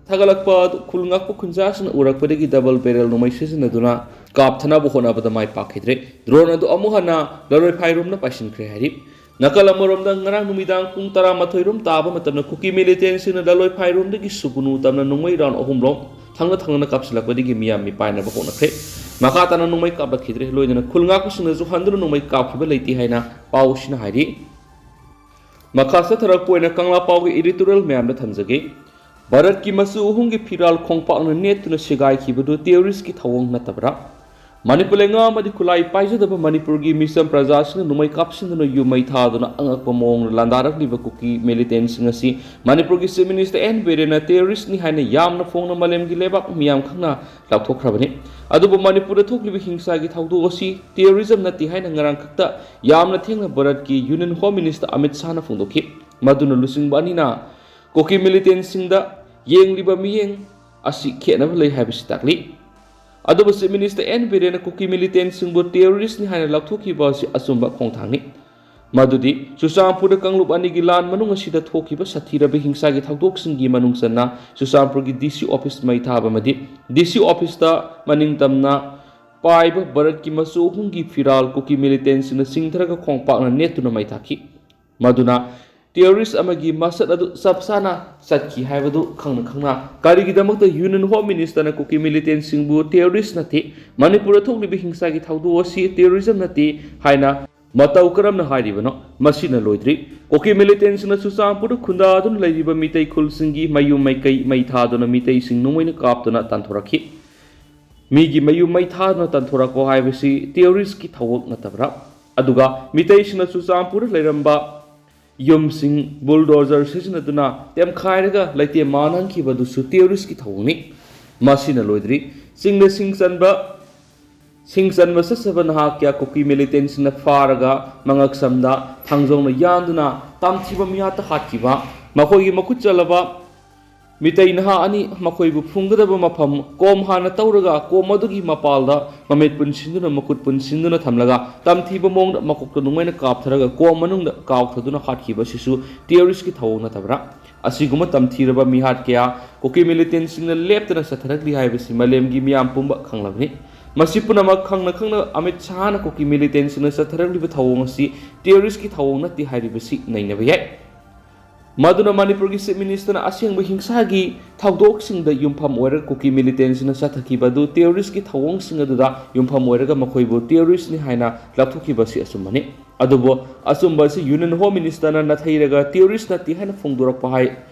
ꯊꯥꯒꯠꯂꯛꯄ ꯑꯗꯨ ꯈꯨꯜ ꯉꯥꯛꯄ ꯈꯨꯟꯖꯥꯁꯤꯡꯅ ꯎꯔꯛꯄꯗꯒꯤ ꯗꯕꯜ ꯕꯦꯔꯦꯜ ꯅꯣꯡꯃꯩ ꯁꯤꯖꯤꯟꯅꯗꯨꯅ ꯀꯥꯞꯊꯅꯕ ꯍꯣꯠꯅꯕꯗ ꯃꯥꯏ ꯄꯥꯛꯈꯤꯗ꯭ꯔꯦ꯫ ꯗ꯭ꯔꯣꯟ ꯑꯗꯨ ꯑꯃꯨꯛ ꯍꯟꯅ ꯂꯥꯂꯣꯏꯐꯥꯏꯔꯣꯝꯗ ꯄꯥꯏꯁꯤꯟꯈ꯭ꯔꯦ ꯍꯥꯏꯔꯤ꯫ ꯅꯥꯀꯜ ꯑꯃꯔꯣꯝꯗ, ꯉꯔꯥꯡ ꯅꯨꯃꯤꯗꯥꯡ ꯄꯨꯡ ꯇꯔꯥꯃꯥꯊꯣꯏ ꯔꯣꯝ ꯇꯥꯕ ꯃꯇꯝꯗ ꯀꯨꯀꯤ ꯃꯤꯂꯤꯇꯦꯟꯁꯤꯡꯅ ꯂꯥꯂꯣꯏꯐꯥꯏꯔꯣꯝꯗꯒꯤ ꯁꯨꯒꯨꯅꯨ ꯇꯝꯅ ꯅꯣꯡꯃꯩ ꯔꯥꯎꯟ ꯑꯍꯨꯝ ꯔꯣꯝ ꯊꯪꯅ ꯊꯪꯅꯅ ꯀꯥꯞꯁꯤꯜꯂꯛꯄꯗꯒꯤ ꯃꯤꯌꯥꯝ ꯃꯤꯄꯥꯏꯅꯕ ꯍꯣꯠꯅꯈ꯭ꯔꯦ꯫ ꯃꯈꯥ ꯇꯥꯅ ꯅꯣꯡꯃꯩ ꯀꯥꯞꯂꯛꯈꯤꯗ꯭ꯔꯦ꯫ ꯂꯣꯏꯅꯅ ꯈꯨꯜ ꯉꯥꯛꯄꯁꯤꯡꯅꯁꯨ ꯍꯟꯗꯨꯅ ꯅꯣꯡꯃꯩ ꯀꯥꯞꯈꯤꯕ ꯂꯩꯇꯦ ꯍꯥꯏꯅ ꯄꯥꯎ ꯑꯁꯤꯅ ꯍꯥꯏꯔꯤ꯫ ꯃꯈꯥ ꯆꯠꯊꯔꯛꯄ ꯑꯣꯏꯅ ꯀꯪꯂꯥ ꯄꯥꯎꯒꯤ editorial ꯃꯌꯥꯝꯗ ꯊꯝꯖꯒꯦ꯫ ꯚꯥꯔꯠꯀꯤ ꯃꯆꯨ ꯑꯍꯨꯝꯒꯤ ꯐꯤꯔꯥꯜ ꯈꯣꯡꯄꯥꯛꯅ ꯅꯦꯠꯇꯨꯅ ꯁꯦꯒꯥꯏꯈꯤꯕꯗꯨ terroristꯀꯤ ꯊꯧꯑꯣꯡ ꯅꯠꯇꯕ꯭ꯔꯥ? ꯃꯅꯤꯄꯨꯔ ꯂꯩꯉꯥꯛ ꯑꯃꯗꯤ ꯈꯨꯠꯂꯥꯏ ꯄꯥꯏꯖꯗꯕ ꯃꯅꯤꯄꯨꯔꯒꯤ ꯃꯤꯆꯝ ꯄ꯭ꯔꯖꯥꯁꯤꯡꯅ ꯅꯣꯡꯃꯩ ꯀꯥꯞꯁꯤꯟꯗꯨꯅ ꯌꯨꯝ ꯃꯩ ꯊꯥꯗꯨꯅ ꯑꯉꯛꯄ ꯃꯑꯣꯡꯗ ꯂꯥꯟꯗꯥꯔꯛꯂꯤꯕ ꯀꯨꯀꯤ ꯃꯤꯂꯤꯇꯦꯟꯁꯤꯡ ꯑꯁꯤ ꯃꯅꯤꯄꯨꯔꯒꯤ ꯆꯤꯐ ꯃꯤꯅꯤꯁꯇꯔ ꯑꯦꯟ ꯕꯤꯔꯦꯟꯅ ꯇꯦꯔꯣꯔꯤꯁ꯭ꯠꯅꯤ ꯍꯥꯏꯅ ꯌꯥꯝꯅ ꯐꯣꯡꯅ ꯃꯥꯂꯦꯝꯒꯤ ꯂꯩꯕꯥꯛ ꯃꯤꯌꯥꯝ ꯈꯪꯅ ꯂꯥꯎꯊꯣꯛꯈ꯭ꯔꯕꯅꯤ꯫ ꯑꯗꯨꯕꯨ ꯃꯅꯤꯄꯨꯔꯗ ꯊꯣꯛꯂꯤꯕ ꯍꯤꯡꯁꯥꯒꯤ ꯊꯧꯗꯣꯛ ꯑꯁꯤ ꯇꯦꯔꯣꯔꯤꯖꯝ ꯅꯠꯇꯦ ꯍꯥꯏꯅ ꯉꯔꯥꯡ ꯈꯛꯇ ꯌꯥꯝꯅ ꯊꯦꯡꯅ ꯚꯥꯔꯠꯀꯤ ꯌꯨꯅꯤꯌꯟ ꯍꯣꯝ ꯃꯤꯅꯤꯁꯇꯔ ꯑꯃꯤꯠ ꯁꯥꯍꯅ ꯐꯣꯡꯗꯣꯛꯈꯤ꯫ ꯃꯗꯨꯅ ꯂꯨꯆꯤꯡꯕ ꯑꯅꯤꯅ ꯀꯨꯀꯤ ꯃꯤꯂꯤꯇꯦꯟꯁꯤꯡꯗ ꯌꯦꯡꯂꯤꯕ ꯃꯤꯠꯌꯦꯡ ꯑꯁꯤ ꯈꯦꯠꯅꯕ ꯂꯩ ꯍꯥꯏꯕꯁꯤ ꯇꯥꯛꯂꯤ꯫ ꯑꯗꯨꯕꯨ ꯆꯤꯐ ꯃꯤꯅꯤꯁꯇꯔ ꯑꯦꯟ ꯕꯤꯔꯦꯟꯅ ꯀꯨꯀꯤ ꯃꯤꯂꯤꯇꯦꯟꯁꯤꯡꯕꯨ ꯇꯦꯔꯣꯔꯤꯁ꯭ꯠꯅꯤ ꯍꯥꯏꯅ ꯂꯥꯎꯊꯣꯛꯈꯤꯕ ꯑꯁꯤ ꯑꯆꯨꯝꯕ ꯈꯣꯡꯊꯥꯡꯅꯤ꯫ ꯃꯗꯨꯗꯤ ꯆꯨꯔꯆꯥꯟꯄꯨꯔꯗ ꯀꯥꯡꯂꯨꯞ ꯑꯅꯤꯒꯤ ꯂꯥꯟ ꯃꯅꯨꯡ ꯑꯁꯤꯗ ꯊꯣꯛꯈꯤꯕ ꯁꯥꯊꯤꯔꯕ ꯍꯤꯡꯁꯥꯒꯤ ꯊꯧꯗꯣꯛꯁꯤꯡꯒꯤ ꯃꯅꯨꯡ ꯆꯟꯅ ꯆꯨꯔꯆꯥꯟꯄꯨꯔꯒꯤ ꯗꯤ ꯁꯤ ꯑꯣꯐꯤꯁ ꯃꯩ ꯊꯥꯕ ꯑꯃꯗꯤ ꯗꯤ ꯁꯤ ꯑꯣꯐꯤꯁꯇ ꯃꯅꯤꯡ ꯇꯝꯅ ꯄꯥꯏꯕ ꯚꯥꯔꯠꯀꯤ ꯃꯆꯨ ꯑꯍꯨꯝꯒꯤ ꯐꯤꯔꯥꯜ ꯀꯨꯀꯤ ꯃꯤꯂꯤꯇꯦꯟꯁꯤꯡꯅ ꯆꯤꯡꯊꯔꯒ ꯈꯣꯡꯄꯥꯛꯅ ꯅꯦꯠꯇꯨꯅ ꯃꯩ ꯊꯥꯈꯤ꯫ ꯃꯗꯨꯅ ꯇꯦꯔꯣꯔꯤꯁ꯭ꯠ ꯑꯃꯒꯤ ꯃꯁꯛ ꯑꯗꯨ ꯆꯞ ꯆꯥꯅ ꯆꯠꯈꯤ ꯍꯥꯏꯕꯗꯨ ꯈꯪꯅ ꯈꯪꯅ ꯀꯔꯤꯒꯤꯗꯃꯛꯇ ꯌꯨꯅꯤꯌꯟ ꯍꯣꯝ ꯃꯤꯅꯤꯁꯇꯔꯅ ꯀꯨꯀꯤ ꯃꯤꯂꯤꯇꯦꯟꯁꯤꯡꯕꯨ ꯇꯦꯔꯣꯔꯤꯁ꯭ꯠ ꯅꯠꯇꯦ, ꯃꯅꯤꯄꯨꯔꯗ ꯊꯣꯛꯂꯤꯕ ꯍꯤꯡꯁꯥꯒꯤ ꯊꯧꯗꯣꯛ ꯑꯁꯤ ꯇꯦꯔꯣꯔꯤꯖꯝ ꯅꯠꯇꯦ ꯍꯥꯏꯅ ꯃꯇꯧ ꯀꯔꯝꯅ ꯍꯥꯏꯔꯤꯕꯅꯣ? ꯃꯁꯤꯅ ꯂꯣꯏꯗ꯭ꯔꯤ꯫ ꯀꯨꯀꯤ ꯃꯤꯂꯤꯇꯦꯟꯁꯤꯡꯅ ꯆꯨꯔꯆꯥꯟꯄꯨꯔꯗ ꯈꯨꯟꯗꯥꯗꯨꯅ ꯂꯩꯔꯤꯕ ꯃꯤꯇꯩ ꯈꯨꯜꯁꯤꯡꯒꯤ ꯃꯌꯨꯝ ꯃꯩꯀꯩ ꯃꯩ ꯊꯥꯗꯨꯅ ꯃꯤꯇꯩꯁꯤꯡ ꯅꯣꯡꯃꯩꯅ ꯀꯥꯞꯇꯨꯅ ꯇꯥꯟꯊꯣꯔꯛꯈꯤ꯫ ꯃꯤꯒꯤ ꯃꯌꯨꯝ ꯃꯩ ꯊꯥꯗꯨꯅ ꯇꯥꯟꯊꯣꯔꯛꯄ ꯍꯥꯏꯕꯁꯤ ꯇꯦꯔꯣꯔꯤꯁ꯭ꯠꯀꯤ ꯊꯧꯑꯣꯡ ꯅꯠꯇꯕ꯭ꯔꯥ? ꯑꯗꯨꯒ ꯃꯤꯇꯩꯁꯤꯡꯅ ꯆꯨꯔꯆꯥꯟꯄꯨꯔꯗ ꯂꯩꯔꯝꯕ ꯌꯨꯝꯁꯤꯡ ꯕꯨꯜꯗꯣꯖꯔ ꯁꯤꯖꯤꯟꯅꯗꯨꯅ ꯇꯦꯝꯈꯥꯏꯔꯒ ꯂꯩꯇꯦꯝ ꯃꯥꯟꯍꯟꯈꯤꯕꯗꯨꯁꯨ ꯇꯦꯔꯣꯔꯤꯁ꯭ꯠꯀꯤ ꯊꯧꯑꯣꯡꯅꯤ꯫ ꯃꯁꯤꯅ ꯂꯣꯏꯗ꯭ꯔꯤ꯫ ꯆꯤꯡꯗ ꯁꯤꯡ ꯆꯟꯕ, ꯁꯤꯡ ꯆꯟꯕ ꯆꯠꯆꯕ ꯅꯍꯥ ꯀꯌꯥ ꯀꯨꯀꯤ ꯃꯤꯂꯤꯇꯦꯟꯁꯤꯡꯅ ꯐꯥꯔꯒ ꯃꯉꯛꯁꯝꯗ ꯊꯥꯡꯖꯧꯅ ꯌꯥꯟꯗꯨꯅ ꯇꯝꯊꯤꯕ ꯃꯤꯍꯥꯠꯇ ꯍꯥꯠꯈꯤꯕ, ꯃꯈꯣꯏꯒꯤ ꯃꯈꯨꯠ ꯆꯠꯂꯕ ꯃꯤꯇꯩ ꯅꯍꯥ ꯑꯅꯤ ꯃꯈꯣꯏꯕꯨ ꯐꯨꯝꯒꯗꯕ ꯃꯐꯝ ꯀꯣꯝ ꯍꯥꯟꯅ ꯇꯧꯔꯒ ꯀꯣꯝ ꯑꯗꯨꯒꯤ ꯃꯄꯥꯜꯗ ꯃꯃꯤꯠ ꯄꯨꯟꯁꯤꯟꯗꯨꯅ ꯃꯈꯨꯠ ꯄꯨꯟꯁꯤꯟꯗꯨꯅ ꯊꯝꯂꯒ ꯇꯝꯊꯤꯕ ꯃꯑꯣꯡꯗ ꯃꯀꯣꯛꯇ ꯅꯣꯡꯃꯩꯅ ꯀꯥꯞꯊꯔꯒ ꯀꯣꯝ ꯃꯅꯨꯡꯗ ꯀꯥꯎꯊꯗꯨꯅ ꯍꯥꯠꯈꯤꯕ ꯑꯁꯤꯁꯨ ꯇꯦꯔꯣꯔꯤꯁ꯭ꯠꯀꯤ ꯊꯧꯑꯣꯡ ꯅꯠꯇꯕ꯭ꯔꯥ? ꯑꯁꯤꯒꯨꯝꯕ ꯇꯝꯊꯤꯔꯕ ꯃꯤꯍꯥꯠ ꯀꯌꯥ ꯀꯨꯀꯤ ꯃꯤꯂꯤꯇꯦꯟꯁꯤꯡꯅ ꯂꯦꯞꯇꯅ ꯆꯠꯊꯔꯛꯂꯤ ꯍꯥꯏꯕꯁꯤ ꯃꯥꯂꯦꯝꯒꯤ ꯃꯤꯌꯥꯝ ꯄꯨꯝꯕ ꯈꯪꯂꯕꯅꯤ꯫ ꯃꯁꯤ ꯄꯨꯝꯅꯃꯛ ꯈꯪꯅ ꯈꯪꯅ ꯑꯃꯤꯠ ꯁꯥꯍꯅ ꯀꯨꯀꯤ ꯃꯤꯂꯤꯇꯦꯟꯁꯤꯡꯅ ꯆꯠꯊꯔꯛꯂꯤꯕ ꯊꯧꯑꯣꯡ ꯑꯁꯤ ꯇꯦꯔꯣꯔꯤꯁ꯭ꯠꯀꯤ ꯊꯧꯑꯣꯡ ꯅꯠꯇꯦ ꯍꯥꯏꯔꯤꯕꯁꯤ ꯅꯩꯅꯕ ꯌꯥꯏ꯫ ꯃꯗꯨꯅ ꯃꯅꯤꯄꯨꯔꯒꯤ ꯆꯤꯐ ꯃꯤꯅꯤꯁꯇꯔꯅ ꯑꯁꯦꯡꯕ ꯍꯤꯡꯁꯥꯒꯤ ꯊꯧꯗꯣꯛꯁꯤꯡꯗ ꯌꯨꯝꯐꯝ ꯑꯣꯏꯔꯒ ꯀꯨꯀꯤ ꯃꯤꯂꯤꯇꯦꯟꯁꯤꯡꯅ ꯆꯠꯊꯈꯤꯕ ꯑꯗꯨ ꯇꯦꯔꯣꯔꯤꯁ꯭ꯠꯀꯤ ꯊꯧꯑꯣꯡꯁꯤꯡ ꯑꯗꯨꯗ ꯌꯨꯝꯐꯝ ꯑꯣꯏꯔꯒ ꯃꯈꯣꯏꯕꯨ ꯇꯦꯔꯣꯔꯤꯁ꯭ꯠꯅꯤ ꯍꯥꯏꯅ ꯂꯥꯎꯊꯣꯛꯈꯤꯕ ꯑꯁꯤ ꯑꯆꯨꯝꯕꯅꯤ꯫ ꯑꯗꯨꯕꯨ ꯑꯆꯨꯝꯕ ꯑꯁꯤ ꯌꯨꯅꯤꯌꯟ ꯍꯣꯝ ꯃꯤꯅꯤꯁꯇꯔꯅ ꯅꯥꯊꯩꯔꯒ ꯇꯦꯔꯣꯔꯤꯁ꯭ꯠ ꯅꯠꯇꯦ ꯍꯥꯏꯅ ꯐꯣꯡꯗꯣꯔꯛꯄ ꯍꯥꯏ,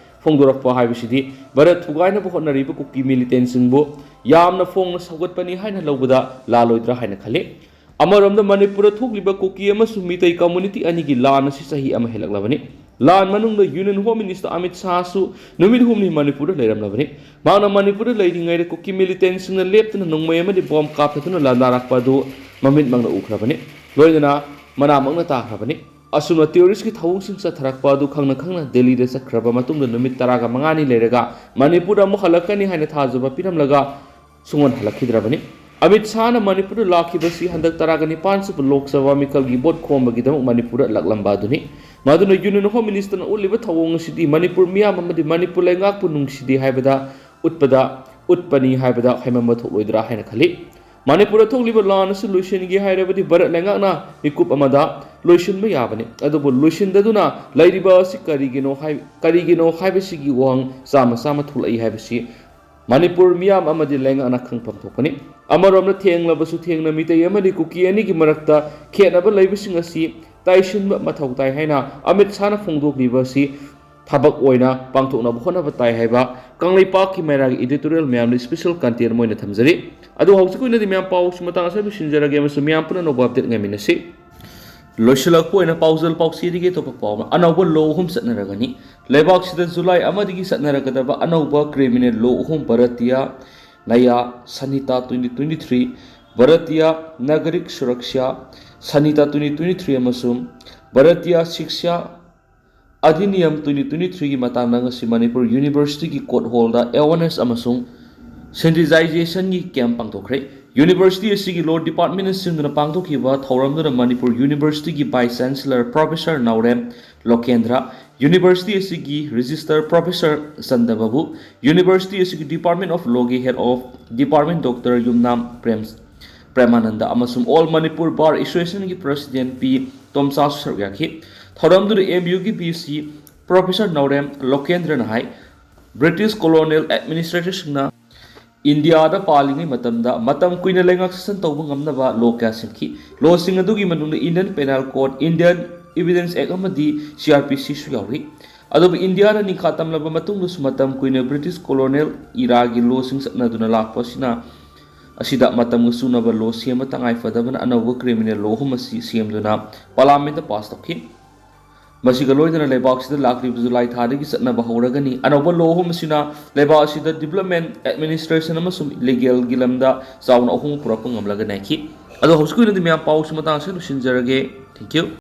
ꯐꯣꯡꯗꯣꯔꯛꯄ ꯍꯥꯏꯕꯁꯤꯗꯤ ꯚꯥꯔꯠ ꯊꯨꯒꯥꯏꯅꯕ ꯍꯣꯠꯅꯔꯤꯕ ꯀꯨꯀꯤ ꯃꯤꯂꯤꯇꯦꯟꯁꯤꯡꯕꯨ ꯌꯥꯝꯅ ꯐꯣꯡꯅ ꯁꯧꯒꯠꯄꯅꯤ ꯍꯥꯏꯅ ꯂꯧꯕꯗ ꯂꯥꯜꯂꯣꯏꯗ꯭ꯔꯥ ꯍꯥꯏꯅ ꯈꯜꯂꯤ꯫ ꯑꯃꯔꯣꯝꯗ ꯃꯅꯤꯄꯨꯔꯗ ꯊꯣꯛꯂꯤꯕ ꯀꯨꯀꯤ ꯑꯃꯁꯨꯡ ꯃꯤꯇꯩ ꯀꯝꯃꯨꯅꯤꯇꯤ ꯑꯅꯤꯒꯤ ꯂꯥꯟ ꯑꯁꯤ ꯆꯍꯤ ꯑꯃ ꯍꯦꯜꯂꯛꯂꯕꯅꯤ꯫ ꯂꯥꯟ ꯃꯅꯨꯡꯗ ꯌꯨꯅꯤꯌꯟ ꯍꯣꯝ ꯃꯤꯅꯤꯁꯇꯔ ꯑꯃꯤꯠ ꯁꯥꯍꯁꯨ ꯅꯨꯃꯤꯠ ꯍꯨꯝꯅꯤ ꯃꯅꯤꯄꯨꯔꯗ ꯂꯩꯔꯝꯂꯕꯅꯤ꯫ ꯃꯍꯥꯛꯅ ꯃꯅꯤꯄꯨꯔꯗ ꯂꯩꯔꯤꯉꯩꯗ ꯀꯨꯀꯤ ꯃꯤꯂꯤꯇꯦꯟꯁꯤꯡꯅ ꯂꯦꯞꯇꯅ ꯅꯣꯡꯃꯩ ꯑꯃꯗꯤ ꯕꯣꯝ ꯀꯥꯞꯊꯗꯨꯅ ꯂꯥꯟꯗꯥꯔꯛꯄ ꯑꯗꯨ ꯃꯃꯤꯠꯃꯛꯅ ꯎꯈ꯭ꯔꯕꯅꯤ, ꯂꯣꯏꯅꯅ ꯃꯅꯥꯃꯛꯅ ꯇꯥꯈ꯭ꯔꯕꯅꯤ꯫ ꯑꯁꯨꯝꯅ ꯇꯦꯔꯣꯔꯤꯁꯀꯤ ꯊꯧꯑꯣꯡꯁꯤꯡ ꯆꯠꯊꯔꯛꯄ ꯑꯗꯨ ꯈꯪꯅ ꯈꯪꯅ ꯗꯦꯜꯂꯤꯗ ꯆꯠꯈ꯭ꯔꯕ ꯃꯇꯨꯡꯗ ꯅꯨꯃꯤꯠ ꯇꯔꯥꯒ ꯃꯉꯥꯅꯤ ꯂꯩꯔꯒ ꯃꯅꯤꯄꯨꯔꯗ ꯑꯃꯨꯛ ꯍꯜꯂꯛꯀꯅꯤ ꯍꯥꯏꯅ ꯊꯥꯖꯕ ꯄꯤꯔꯝꯂꯒ ꯁꯨꯡꯍꯟ ꯍꯜꯂꯛꯈꯤꯗ꯭ꯔꯕꯅꯤ꯫ ꯑꯃꯤꯠ ꯁꯥꯍꯅ ꯃꯅꯤꯄꯨꯔꯗ ꯂꯥꯛꯈꯤꯕꯁꯤ ꯍꯟꯗꯛ ꯇꯔꯥꯒ ꯅꯤꯄꯥꯟ ꯁꯨꯕ ꯂꯣꯛ ꯁꯚꯥ ꯃꯤꯈꯜꯒꯤ ꯚꯣꯠ ꯈꯣꯝꯕꯒꯤꯗꯃꯛ ꯃꯅꯤꯄꯨꯔꯗ ꯂꯥꯛꯂꯝꯕ ꯑꯗꯨꯅꯤ꯫ ꯃꯗꯨꯅ ꯌꯨꯅꯤꯌꯟ ꯍꯣꯝ ꯃꯤꯅꯤꯁꯇꯔꯅ ꯎꯠꯂꯤꯕ ꯊꯧꯑꯣꯡ ꯑꯁꯤꯗꯤ ꯃꯅꯤꯄꯨꯔ ꯃꯤꯌꯥꯝ ꯑꯃꯗꯤ ꯃꯅꯤꯄꯨꯔ ꯂꯩꯉꯥꯛꯄꯨ ꯅꯨꯡꯁꯤꯗꯦ ꯍꯥꯏꯕꯗ ꯎꯠꯄꯗ, ꯎꯠꯄꯅꯤ ꯍꯥꯏꯕꯗ ꯍꯥꯏꯃꯟꯕ ꯊꯣꯛꯂꯣꯏꯗ꯭ꯔꯥ ꯍꯥꯏꯅ ꯈꯜꯂꯤ꯫ ꯃꯅꯤꯄꯨꯔꯗ ꯊꯣꯛꯂꯤꯕ ꯂꯥꯟ ꯑꯁꯤ ꯂꯣꯏꯁꯤꯟꯒꯦ ꯍꯥꯏꯔꯕꯗꯤ ꯚꯥꯔꯠ ꯂꯩꯉꯥꯛꯅ ꯃꯤꯀꯨꯞ ꯑꯃꯗ ꯂꯣꯏꯁꯤꯟꯕ ꯌꯥꯕꯅꯤ꯫ ꯑꯗꯨꯕꯨ ꯂꯣꯏꯁꯤꯟꯗꯗꯨꯅ ꯂꯩꯔꯤꯕ ꯑꯁꯤ ꯀꯔꯤꯒꯤꯅꯣ ꯍꯥꯏ-, ꯀꯔꯤꯒꯤꯅꯣ ꯍꯥꯏꯕꯁꯤꯒꯤ ꯋꯥꯍꯪ ꯆꯥꯝꯃ ꯆꯥꯝꯃ ꯊꯣꯛꯂꯛꯏ ꯍꯥꯏꯕꯁꯤ ꯃꯅꯤꯄꯨꯔ ꯃꯤꯌꯥꯝ ꯑꯃꯗꯤ ꯂꯩꯉꯥꯛꯅ ꯈꯪꯐꯝ ꯊꯣꯛꯄꯅꯤ꯫ ꯑꯃꯔꯣꯝꯗ ꯊꯦꯡꯂꯕꯁꯨ ꯊꯦꯡꯅ ꯃꯤꯇꯩ ꯑꯃꯗꯤ ꯀꯨꯀꯤ ꯑꯅꯤꯒꯤ ꯃꯔꯛꯇ ꯈꯦꯠꯅꯕ ꯂꯩꯕꯁꯤꯡ ꯑꯁꯤ ꯇꯥꯏꯁꯤꯟꯕ ꯃꯊꯧ ꯇꯥꯏ ꯍꯥꯏꯅ ꯑꯃꯤꯠ ꯁꯥꯍꯅ ꯐꯣꯡꯗꯣꯛꯂꯤꯕ ꯑꯁꯤ ꯊꯕꯛ ꯑꯣꯏꯅ ꯄꯥꯡꯊꯣꯛꯅꯕ ꯍꯣꯠꯅꯕ ꯇꯥꯏ ꯍꯥꯏꯕ ꯀꯪꯂꯩꯄꯥꯛꯀꯤ ꯃꯩꯔꯥꯒꯤ editorial ꯃꯌꯥꯝꯗ special content ꯑꯣꯏꯅ ꯊꯝꯖꯔꯤ꯫ ꯑꯗꯨ ꯍꯧꯖꯤꯛ ꯑꯣꯏꯅꯗꯤ ꯃꯌꯥꯝ ꯄꯥꯎꯁꯤ ꯃꯇꯥꯡ ꯑꯁꯤꯗ ꯂꯣꯏꯁꯤꯟꯖꯔꯒꯦ ꯑꯃꯁꯨꯡ ꯃꯌꯥꯝ ꯄꯨꯟꯅ ꯑꯅꯧꯕ update ꯉꯥꯏꯃꯤꯟꯅꯁꯤ꯫ ꯂꯣꯏꯁꯤꯜꯂꯛꯄ ꯑꯣꯏꯅ ꯄꯥꯎꯖꯦꯜ ꯄꯥꯎꯆꯦꯗꯒꯤ ꯑꯇꯣꯞꯄ ꯄꯥꯎ ꯑꯃ, ꯑꯅꯧꯕ law ꯑꯍꯨꯝ ꯆꯠꯅꯔꯒꯅꯤ꯫ ꯂꯩꯕꯥꯛꯁꯤꯗ ꯖꯨꯂꯥꯏ ꯑꯃꯗꯒꯤ ꯆꯠꯅꯔꯒꯗꯕ ꯑꯅꯧꯕ criminal law ꯑꯍꯨꯝ, Bharatiya ꯅꯌꯥ ꯁꯟꯍꯤꯇꯥ twenty twenty three, Bharatiya ꯅꯥꯒꯔꯤꯛ ꯁꯨꯔꯛꯁ꯭ꯌꯥ ꯁꯟꯍꯤꯇꯥ twenty twenty three ꯑꯃꯁꯨꯡ ꯚꯥꯔꯇꯤꯌꯥ ꯁꯤꯛꯁ꯭ꯌꯥ ꯑꯙꯤꯅꯤꯌꯝ twenty twenty three ꯒꯤ ꯃꯇꯥꯡꯗ ꯉꯁꯤ ꯃꯅꯤꯄꯨꯔ ꯌꯨꯅꯤꯚꯔꯁꯤꯇꯤꯒꯤ court hall ꯗ awareness ꯑꯃꯁꯨꯡ sensitization ꯒꯤ camp ꯄꯥꯡꯊꯣꯛꯈ꯭ꯔꯦ꯫ ꯌꯨꯅꯤꯚꯔꯁꯤꯇꯤ ꯑꯁꯤꯒꯤ law department ꯅ ꯁꯤꯟꯗꯨꯅ ꯄꯥꯡꯊꯣꯛꯈꯤꯕ ꯊꯧꯔꯝꯗꯨꯗ ꯃꯅꯤꯄꯨꯔ ꯌꯨꯅꯤꯚꯔꯁꯤꯇꯤꯒꯤ vice chancellor professor ꯅꯥꯎꯔꯦꯝ ꯂꯣꯀꯦꯟꯗ꯭ꯔ, ꯌꯨꯅꯤꯚꯔꯁꯤꯇꯤ ꯑꯁꯤꯒꯤ registrar professor ꯆꯟꯗꯕꯥꯕꯨ, ꯌꯨꯅꯤꯚꯔꯁꯤꯇꯤ ꯑꯁꯤꯒꯤ Department of Law ꯒꯤ head of department Doctor ꯌꯨꯝꯅꯥꯝ ꯄ꯭ꯔꯦꯝ-, ꯄ꯭ꯔꯦꯃꯥꯅꯟꯗ ꯑꯃꯁꯨꯡ All Manipur Bar Association ꯒꯤ president ꯄꯤ ꯇꯣꯝꯆꯥꯁꯨ ꯁꯔꯨꯛ ꯌꯥꯈꯤ꯫ ꯊꯧꯔꯝꯗꯨꯗ M U ꯒꯤ V C professor ꯅꯥꯎꯔꯦꯝ ꯂꯣꯀꯦꯟꯗ꯭ꯔꯅ ꯍꯥꯏ, British colonial administrator ꯁꯤꯡꯅ ꯏꯟꯗꯤꯌꯥꯗ ꯄꯥꯜꯂꯤꯉꯩ ꯃꯇꯝꯗ ꯃꯇꯝ ꯀꯨꯏꯅ ꯂꯩꯉꯥꯛ ꯁꯥꯁꯟ ꯇꯧꯕ ꯉꯝꯅꯕ law ꯀꯌꯥ ꯁꯦꯝꯈꯤ꯫ Law ꯁꯤꯡ ꯑꯗꯨꯒꯤ ꯃꯅꯨꯡꯗ Indian Penal Code, Indian Evidence Act ꯑꯃꯗꯤ C R P C ꯁꯨ ꯌꯥꯎꯔꯤ꯫ ꯑꯗꯨꯕꯨ ꯏꯟꯗꯤꯌꯥꯅ ꯅꯤꯡꯈꯥ ꯇꯝꯂꯕ ꯃꯇꯨꯡꯗꯁꯨ ꯃꯇꯝ ꯀꯨꯏꯅ ꯕ꯭ꯔꯤꯇꯤꯁ colonial eraꯒꯤ lawꯁꯤꯡ ꯆꯠꯅꯗꯨꯅ ꯂꯥꯛꯄ ꯑꯁꯤꯅ, ꯑꯁꯤꯗ ꯃꯇꯝꯒ ꯆꯨꯅꯕ law ꯁꯦꯝꯕ ꯇꯉꯥꯏ ꯐꯗꯕꯅ ꯑꯅꯧꯕ criminal law ꯑꯍꯨꯝ ꯑꯁꯤ ꯁꯦꯝꯗꯨꯅ parliamentꯇ pass ꯇꯧꯈꯤ꯫ ꯃꯁꯤꯒ ꯂꯣꯏꯅꯅ ꯂꯩꯕꯥꯛꯁꯤꯗ ꯂꯥꯛꯂꯤꯕ ꯖꯨꯂꯥꯏ ꯊꯥꯗꯒꯤ ꯆꯠꯅꯕ ꯍꯧꯔꯒꯅꯤ꯫ ꯑꯅꯧꯕ law ꯑꯍꯨꯝ ꯑꯁꯤꯅ ꯂꯩꯕꯥꯛ ꯑꯁꯤꯗ development, administration ꯑꯃꯁꯨꯡ legalꯒꯤ ꯂꯝꯗ ꯆꯥꯎꯅ ꯑꯍꯣꯡꯕ ꯄꯨꯔꯛꯄ ꯉꯝꯂꯒꯅꯤ ꯍꯥꯏꯈꯤ꯫ ꯑꯗꯣ ꯍꯧꯖꯤꯛꯀꯤ ꯑꯣꯏꯅꯗꯤ ꯃꯌꯥꯝ ꯄꯥꯎꯁꯤ ꯃꯇꯥꯡ ꯑꯁꯤꯗ ꯂꯣꯏꯁꯤꯟꯖꯔꯒꯦ꯫ Thank you꯫